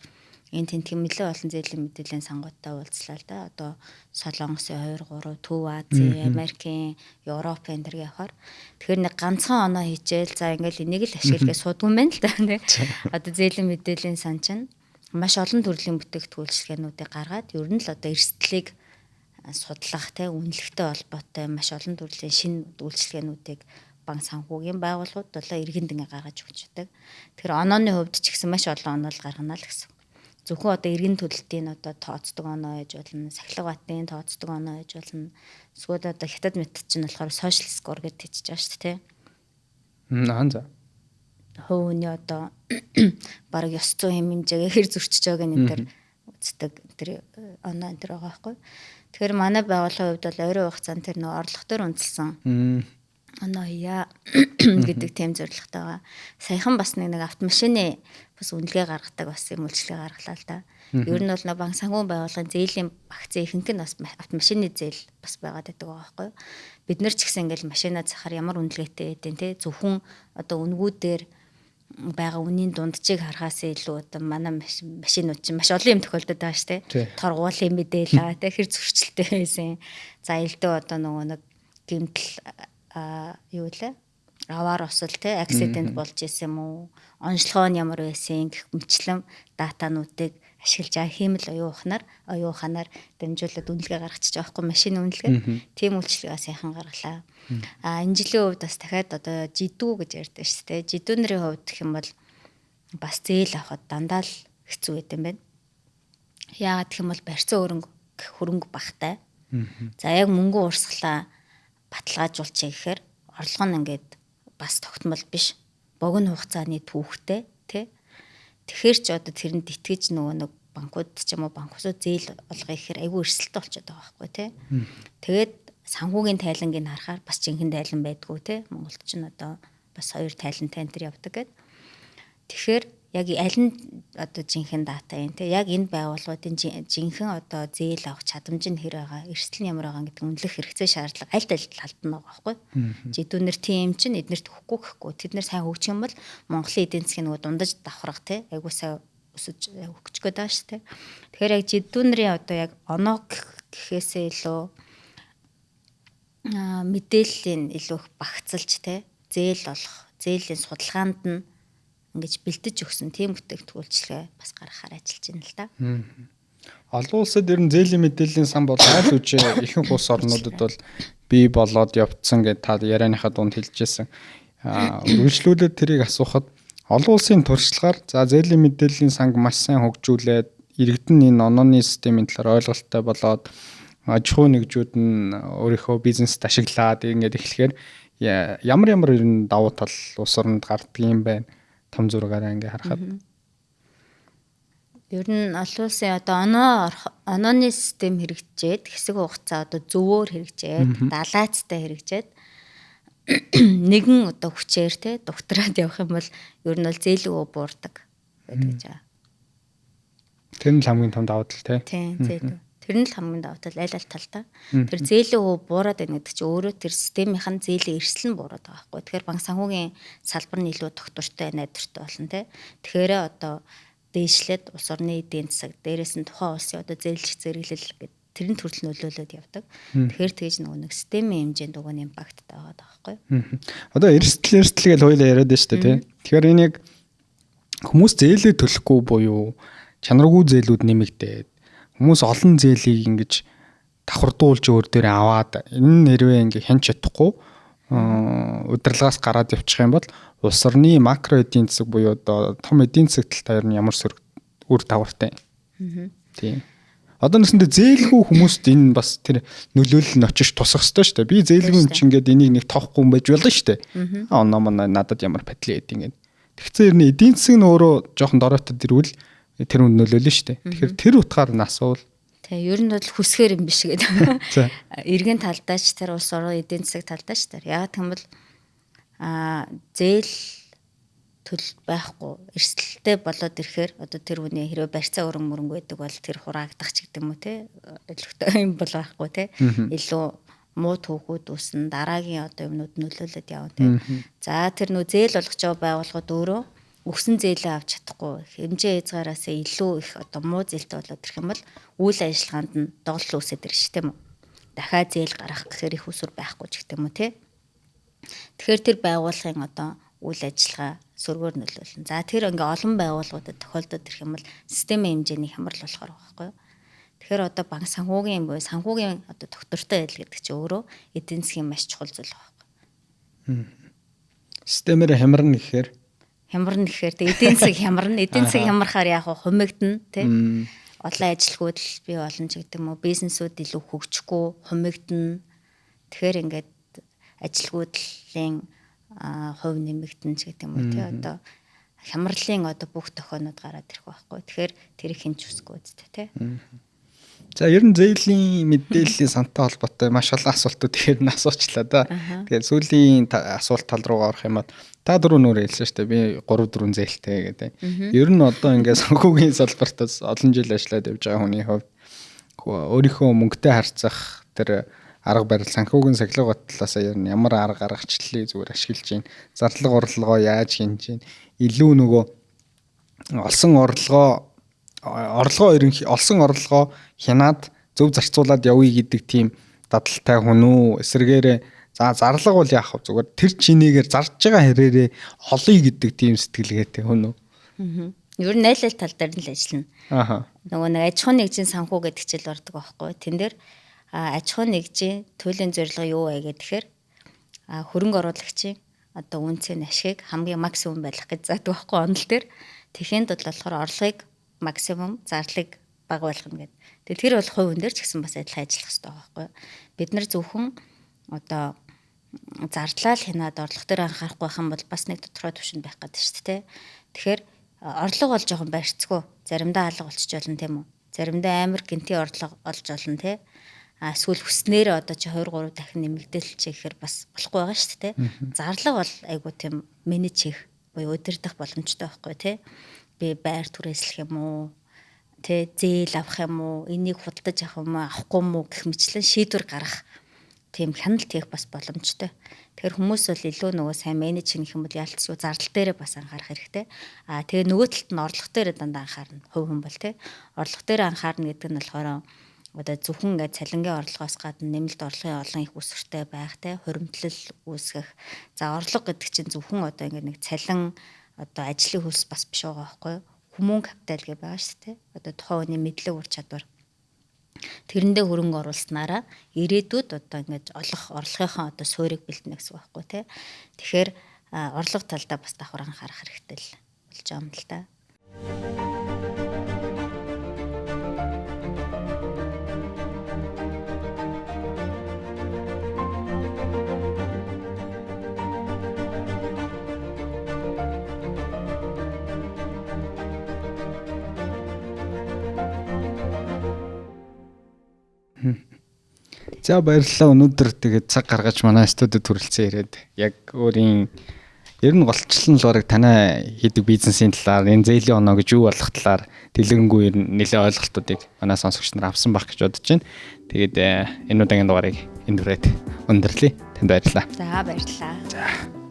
энэ тентгийн нэлээд олон зээлийн мэдээллийн сангуудтай уулзлаа л да. Одоо Солонгосын 2 3, Төв Азийн, Америкийн, Европын энэ төр явахаар тэгэхээр нэг ганцхан оноо хийчихэл за ингээл энийг л ашиглахээ судгүй юм байна л да. Одоо зээлийн мэдээллийн сан чинь маш олон төрлийн бүтээгдэхүүн үйлчилгээнүүдийг гаргаад ер нь л одоо эрсдлийг судлах те үнэлэхтэй холбоотой маш олон төрлийн шинэ үйлчилгээнүүдийг банк санхүүгийн байгууллагууд болоо иргэнд ингээ гаргаж өгч байдаг. Тэгэхээр онооны хувьд ч гэсэн маш олон оноо л гаргана л гэсэн. Зөвхөн одоо иргэн төлөлтийн одоо тооцдог оноо байж болно, сахилга батын тооцдог оноо байж болно. Эсвэл одоо хятад мэт чинь болохоор social score гэж хэлж байгаа шүү дээ, тэ. Аа за. Хувь хүний одоо бараг ёс зүйн хэмжээгээ хэр зөрчиж байгааг энэ төр үздэг тэр оноо энэ төр байгаа байхгүй. Тэгэхээр манай байгууллагын хувьд бол ойрын хугацаанд тэр нөгөө орлого дээр үндэслэн оноо хийя гэдэг тийм зорилготой байгаа. Саяхан бас нэг автомашины бас үнэлгээ гаргадаг бас юм үйлчилгээ гаргалаа л да. Ер нь бол банк санхүүгийн байгууллагын зээлийн багцын ихэнх нь бас автомашины зээл бас байгаад байдаг байгаа байхгүй юу. Бид нар ч гэсэн ингээл машинаа захаар ямар үнэлгээтэй байдیں те, зөвхөн одоо үнгүүдээр байгаа үнийн дунджийг харахаас илүү одоо манай машинууд чинь маш олон юм тохиолдод байгаа шүү дээ. Торгуулийн мэдээлэл те, хэр зөрчилтэй байсан. За элдв одоо нөгөө нэг гэмтэл юу лээ аваар осол те, аксидент болж исэн юм уу, онцлогоо нь ямар байсан гэх мэтчлэн датануудыг ашиглаж байгаа хиймэл оюун ухаанаар дамжуулаад үнэлгээ гаргачих жоохгүй машин үнэлгээ. Тийм үйлчилгээ сайхан гаргалаа. А энэ жилийн хувьд бас дахиад одоо жидүү гэж ярьдаг шүү дээ. Жидүү нарын хувьд гэх юм бол бас зээл авахд дандаа л хэцүү байт юм байна. Яагаад гэх юм бол барьцаа хөрөнгө багтай. За яг мөнгө урсгалаа баталгаажуулчих гэхээр орлого нь ингээд бас тогтмол биш. Богино хугацааны түүхтэй тий. Тэгэхээр ч одоо тэрэнд итгэж нөгөө нэг банкуд ч юм уу банкусууд зээл олгоё гэхээр айгүй эрсдэлтэй болчиход байгаа байхгүй тий. Тэгээд санхүүгийн тайлангийг харахаар бас жинхэнэ тайлан байдгүй тий. Монголд ч одоо бас хоёр тайлантай энэ төр явдаг гэд. Тэгэхээр яг аль нь одоо жинхэнэ дата юм те, яг энэ байгууллагуудын жинхэнэ одоо зээл авах чадамж нь хэр байгаа, эрсдэл нь ямар байгаа гэдэг үнэлэх хэрэгцээ шаардлага аль аль талд нь байгаа байхгүй. Жидүүнэр тийм чинь эднэрт өгөхгүй гэхгүй. Тэд нэр сайн хөгжих юм бол Монголын эдийн засгийн нөгөө дундаж давхарга те айгуу сайн өсөж хөгжих гээд байгаа шүү те. Тэгэхээр яг жидүүнэрийн одоо яг оноо гэхээсээ илүү мэдээллийн илүү их багцалж те, зээл олох, зээлийн судалгаанд нь ингэж бэлдэж өгсөн тийм бүтээгдэхүүлчлэгээ бас гаргахаар ажиллаж байна л да. Олон улсад ер нь зээлийн мэдээллийн сан бол аль үжи ихэнх улс орнуудад бол бий болоод явцсан гэж та ярианыхаа дунд хэлжсэн. Үргэлжлүүлээд тэрийг асуухад Олон улсын туршлагаар за зээлийн мэдээллийн санг маш сайн хөгжүүлээд иргэдэн энэ онооны системийн талаар ойлголттой болоод аж ахуй нэгжүүд нь өөрийнхөө бизнест ашиглаад ингээд эхлэхээр ямар ямар ер нь давуу тал улс оронд гардаг юм байна. Том зургаараа ингээд харахад. Ер нь олон улсын одоо онооны систем хэрэгжээд хэсэг хугацаа одоо зөвөөр хэрэгжээд далайцтай хэрэгжээд нэгэн одоо хүчээр те дугтраад явах юм бол ер нь бол зээлгүй буурдаг байдаг жаа. Тэр нь л хамгийн том давуу тал те. Тийм, зээл. Тэр нь л хамгийн давуу тал аль аль талдаа. Тэр зээлийн хөв буураад байна гэдэг чинь өөрөө тэр системийнх нь зээлийн эрсдэл нь буураад байгаа байхгүй. Тэгэхээр банк санхүүгийн салбар нь илүү тогтвортой, найдвартай болно те. Тэгэхээр одоо дээшлээд улс орны эдийн засаг, дээрээс нь тухайн улсын одоо зээлжих зэрэглэл гэдэг тэрэн төрөл нөлөөлөд явдаг. Тэгэхээр тэгж нөгөө нэг системийн хэмжээнд уг нь импакттай байгаа байхгүй. Одоо эрсдэл гэж хоёулаа яриад байна шүү дээ тий. Тэгэхээр энийг хүмүүс зээлээ төлөхгүй буюу чанаргүй зээлүүд нэмэгдээд хүмүүс олон зээлийг ингэж давхардуулж өөр дээр аваад энэ нэрвээ ингээ хянч чадахгүй удирдлагаас гараад явчих юм бол улс орны макро эдийн засаг буюу одоо том эдийн засаг талтай ер нь ямар сөрөг үр дагавартай. Тийм. Одоо нэсэндээ зээлгүй хүмүүст энэ бас тэр нөлөөлөл нь очиж тусах ёстой шүү дээ. Би зээлгүй юм чинь ингээд энийг нэг тоохгүй юм байж болно шүү дээ. Оноо мона надад ямар падлаа гэдэг ингээд. Тэгсэн ер нь эдийн засаг нь өөрөө жоохон дороотод ирвэл тэр үнд нөлөөлнө шүү дээ. Тэгэхээр тэр утгаар нь асуувал. Тэг ер нь бол хүсгээр юм биш гэдэг. Иргэн талдаа ч тэр улс орон эдийн засаг талдаа ч тэр. Яг тэгвэл зээл төл байхгүй эрсдэлтэй болоод ирэхээр одоо тэр хүний хэрвээ барьцаа өрөн мөрөнгө байдаг бол тэр хураагдах ч гэдэг юм уу те өлегтэй юм бол байхгүй те илүү муу түүхүүд үүснэ, дараагийн одоо юмнууд нөлөөлөд явна те. За тэр нөө зээл болгож байгаа байгууллагууд өөрөө өгсөн зээлээ авч чадахгүй хэмжээ хязгаараас илүү их одоо муу зээлтэй болоод ирэх юм бол үйл ажиллагаанд нь доголдол үүсээд ирж тийм үү. Дахиад зээл гаргах гэхээр их усүр байхгүй ч гэдэг юм уу те. Тэгэхээр тэр байгууллагын одоо үйл ажиллагаа сөргөөр нөлөөлнө. За тэр ингээ олон байгууллагуудад тохиолдоод ирэх юм бол системийн хэмжээний хямрал болохоор байгаа байхгүй юу. Тэгэхээр одоо банк санхүүгийн буюу санхүүгийн одоо тогтвортой байдал гэдэг чинь өөрөө эдийн засгийн маш чухал зүйл байгаа байхгүй. Системээр хямарна гэхээр хямарна гэхээр тэг эдийн засаг хямарна. Эдийн засаг хямрахаар яг хумигдана тий. Олон ажилгүйдэл бий болно ч гэдэг юм уу. Бизнесүүд илүү хөгжихгүй хумигдана. Тэгэхээр ингээд ажилгүйдлийн хувь нэмэгдэн ч гэдэг юм уу тий. Одоо хямралын одоо бүх тохионууд гараад ирэх байхгүй. Тэгэхээр тэрийг хэн ч үсгүй үстэй тий. За ер нь зээлийн мэдээллийн сантай холбоотой маш олон асуултууд тэгэхээр нь асуучлаа да. Тэгээд сүүлийн асуулт тал руугаа орох юм бол та дөрөв нүрээ хэлсэн шүү дээ. Би 3 4 зээлтэй гэдэг. Ер нь одоо ингээд санхүүгийн салбарт олон жил ажиллаад явж байгаа хүний хувьд өөрийнхөө мөнгөтэй харьцах тэр арга барил санхүүгийн сахилга талаас ер нь ямар арга аргачлалыг зүгээр ашиглаж байна. Зарлага орлогоо яаж хянаж байна. Илүү нөгөө олсон орлогоо ерөнхий олсон орлогоо хянаад зөв зарцуулаад явъя гэдэг тийм дадалтай хүн үү? Эсвэргээрээ за зарлага бол яах вэ? Зүгээр тэр чинээгээр зарж байгаа хэрээрээ олъё гэдэг тийм сэтгэлгээтэй хүн үү? Ер нь аль аль тал дээр нь л ажиллана. Аха. Нөгөө нэг аж ахуйн нэгжийн санхүү гэдэг хичээл ордог байхгүй. Тэн дээр аж ахуйн нэгжийн туйлын зорилго юу вэ гэхээр хөрөнгө оруулагчийн одоо үнцийн ашигыг хамгийн максимум байлгах гэж заадаг байхгүй онол дээр. Тэхийн тулд болохоор орлогыг максимум, зарлыг бага болгоно гэдэг. Тэгээ тэр бол хувь хүн дээр ч гэсэн бас адилхан ажиллах хэрэгтэй байгаа байхгүй. Бид нар зөвхөн одоо зардлаа л хянаад орлого дээр анхаарахгүй байх юм бол бас нэг тодорхой түвшинд байх гэдэг шүү дээ. Тэгэхээр орлого бол жоохон барьцгүй. Заримдаа алга болчих болно тийм үү? Заримдаа амар гинти орлого олж болно тий. А эсвэл хүснээр одоо чи 2 3 дахин нэмэгдэл чи гэхээр бас болохгүй байгаа шүү дээ. Зарлага бол айгуу тийм менеж хийх буюу удирдах боломжтой байхгүй тий. Би байр түрээслэх юм уу? Тэ зээл авах юм уу? Энийг худалдаж авах юм уу? Авахгүй юм уу гэх мэтлэн шийдвэр гаргах тийм хяналт хийх бас боломжтой. Тэгэхээр хүмүүс бол илүү нөгөө сайн менеж хийх юм бол ялцгүй зардал дээрээ бас анхаарах хэрэгтэй. Аа тэгээ нөгөө талд нь орлого дээрээ дандаа анхаарна. Хувь хүн бол тий. Орлого дээрээ анхаарна гэдэг нь болохоор одоо зөвхөн ингээд цалингийн орлогоос гадна нэмэлт орлогын олон их үсвэртэй байх тий, хуримтлал үүсгэх. За орлого гэдэг чинь зөвхөн одоо ингээд нэг цалин одоо ажлын хөлс бас биш байгаа байхгүй юу? Хүмүүн капитал гэж байгаа шүү дээ. Одоо тухайн хүний мэдлэг ур чадвар. Тэрэндээ хөрөнгө оруулснараа ирээдүйд одоо ингэж олох орлогынхаа одоо суурийг бэлдэнэ гэсэн үг байхгүй тий. Тэгэхээр орлого талдаа бас давхар анхаарах хэрэгтэй л. болж байгаа юм л та. За баярлалаа. Өнөөдөр тэгээд цаг гаргаж манай студид хүрэлцэн ирээд яг өөрийн ер нь голчлон л бараг танай хийдэг бизнесийн талаар, энэ зээлийн оноо гэж юу болох талаар дэлгэрэнгүй ер нь нэлээд ойлголтуудыг манай сонсогч нар авсан байх гэж бодож байна. Тэгээд энэ удаагийн дугаарыг энд хүрээд өндөрлөе. Танд баярлалаа. За баярлалаа. За.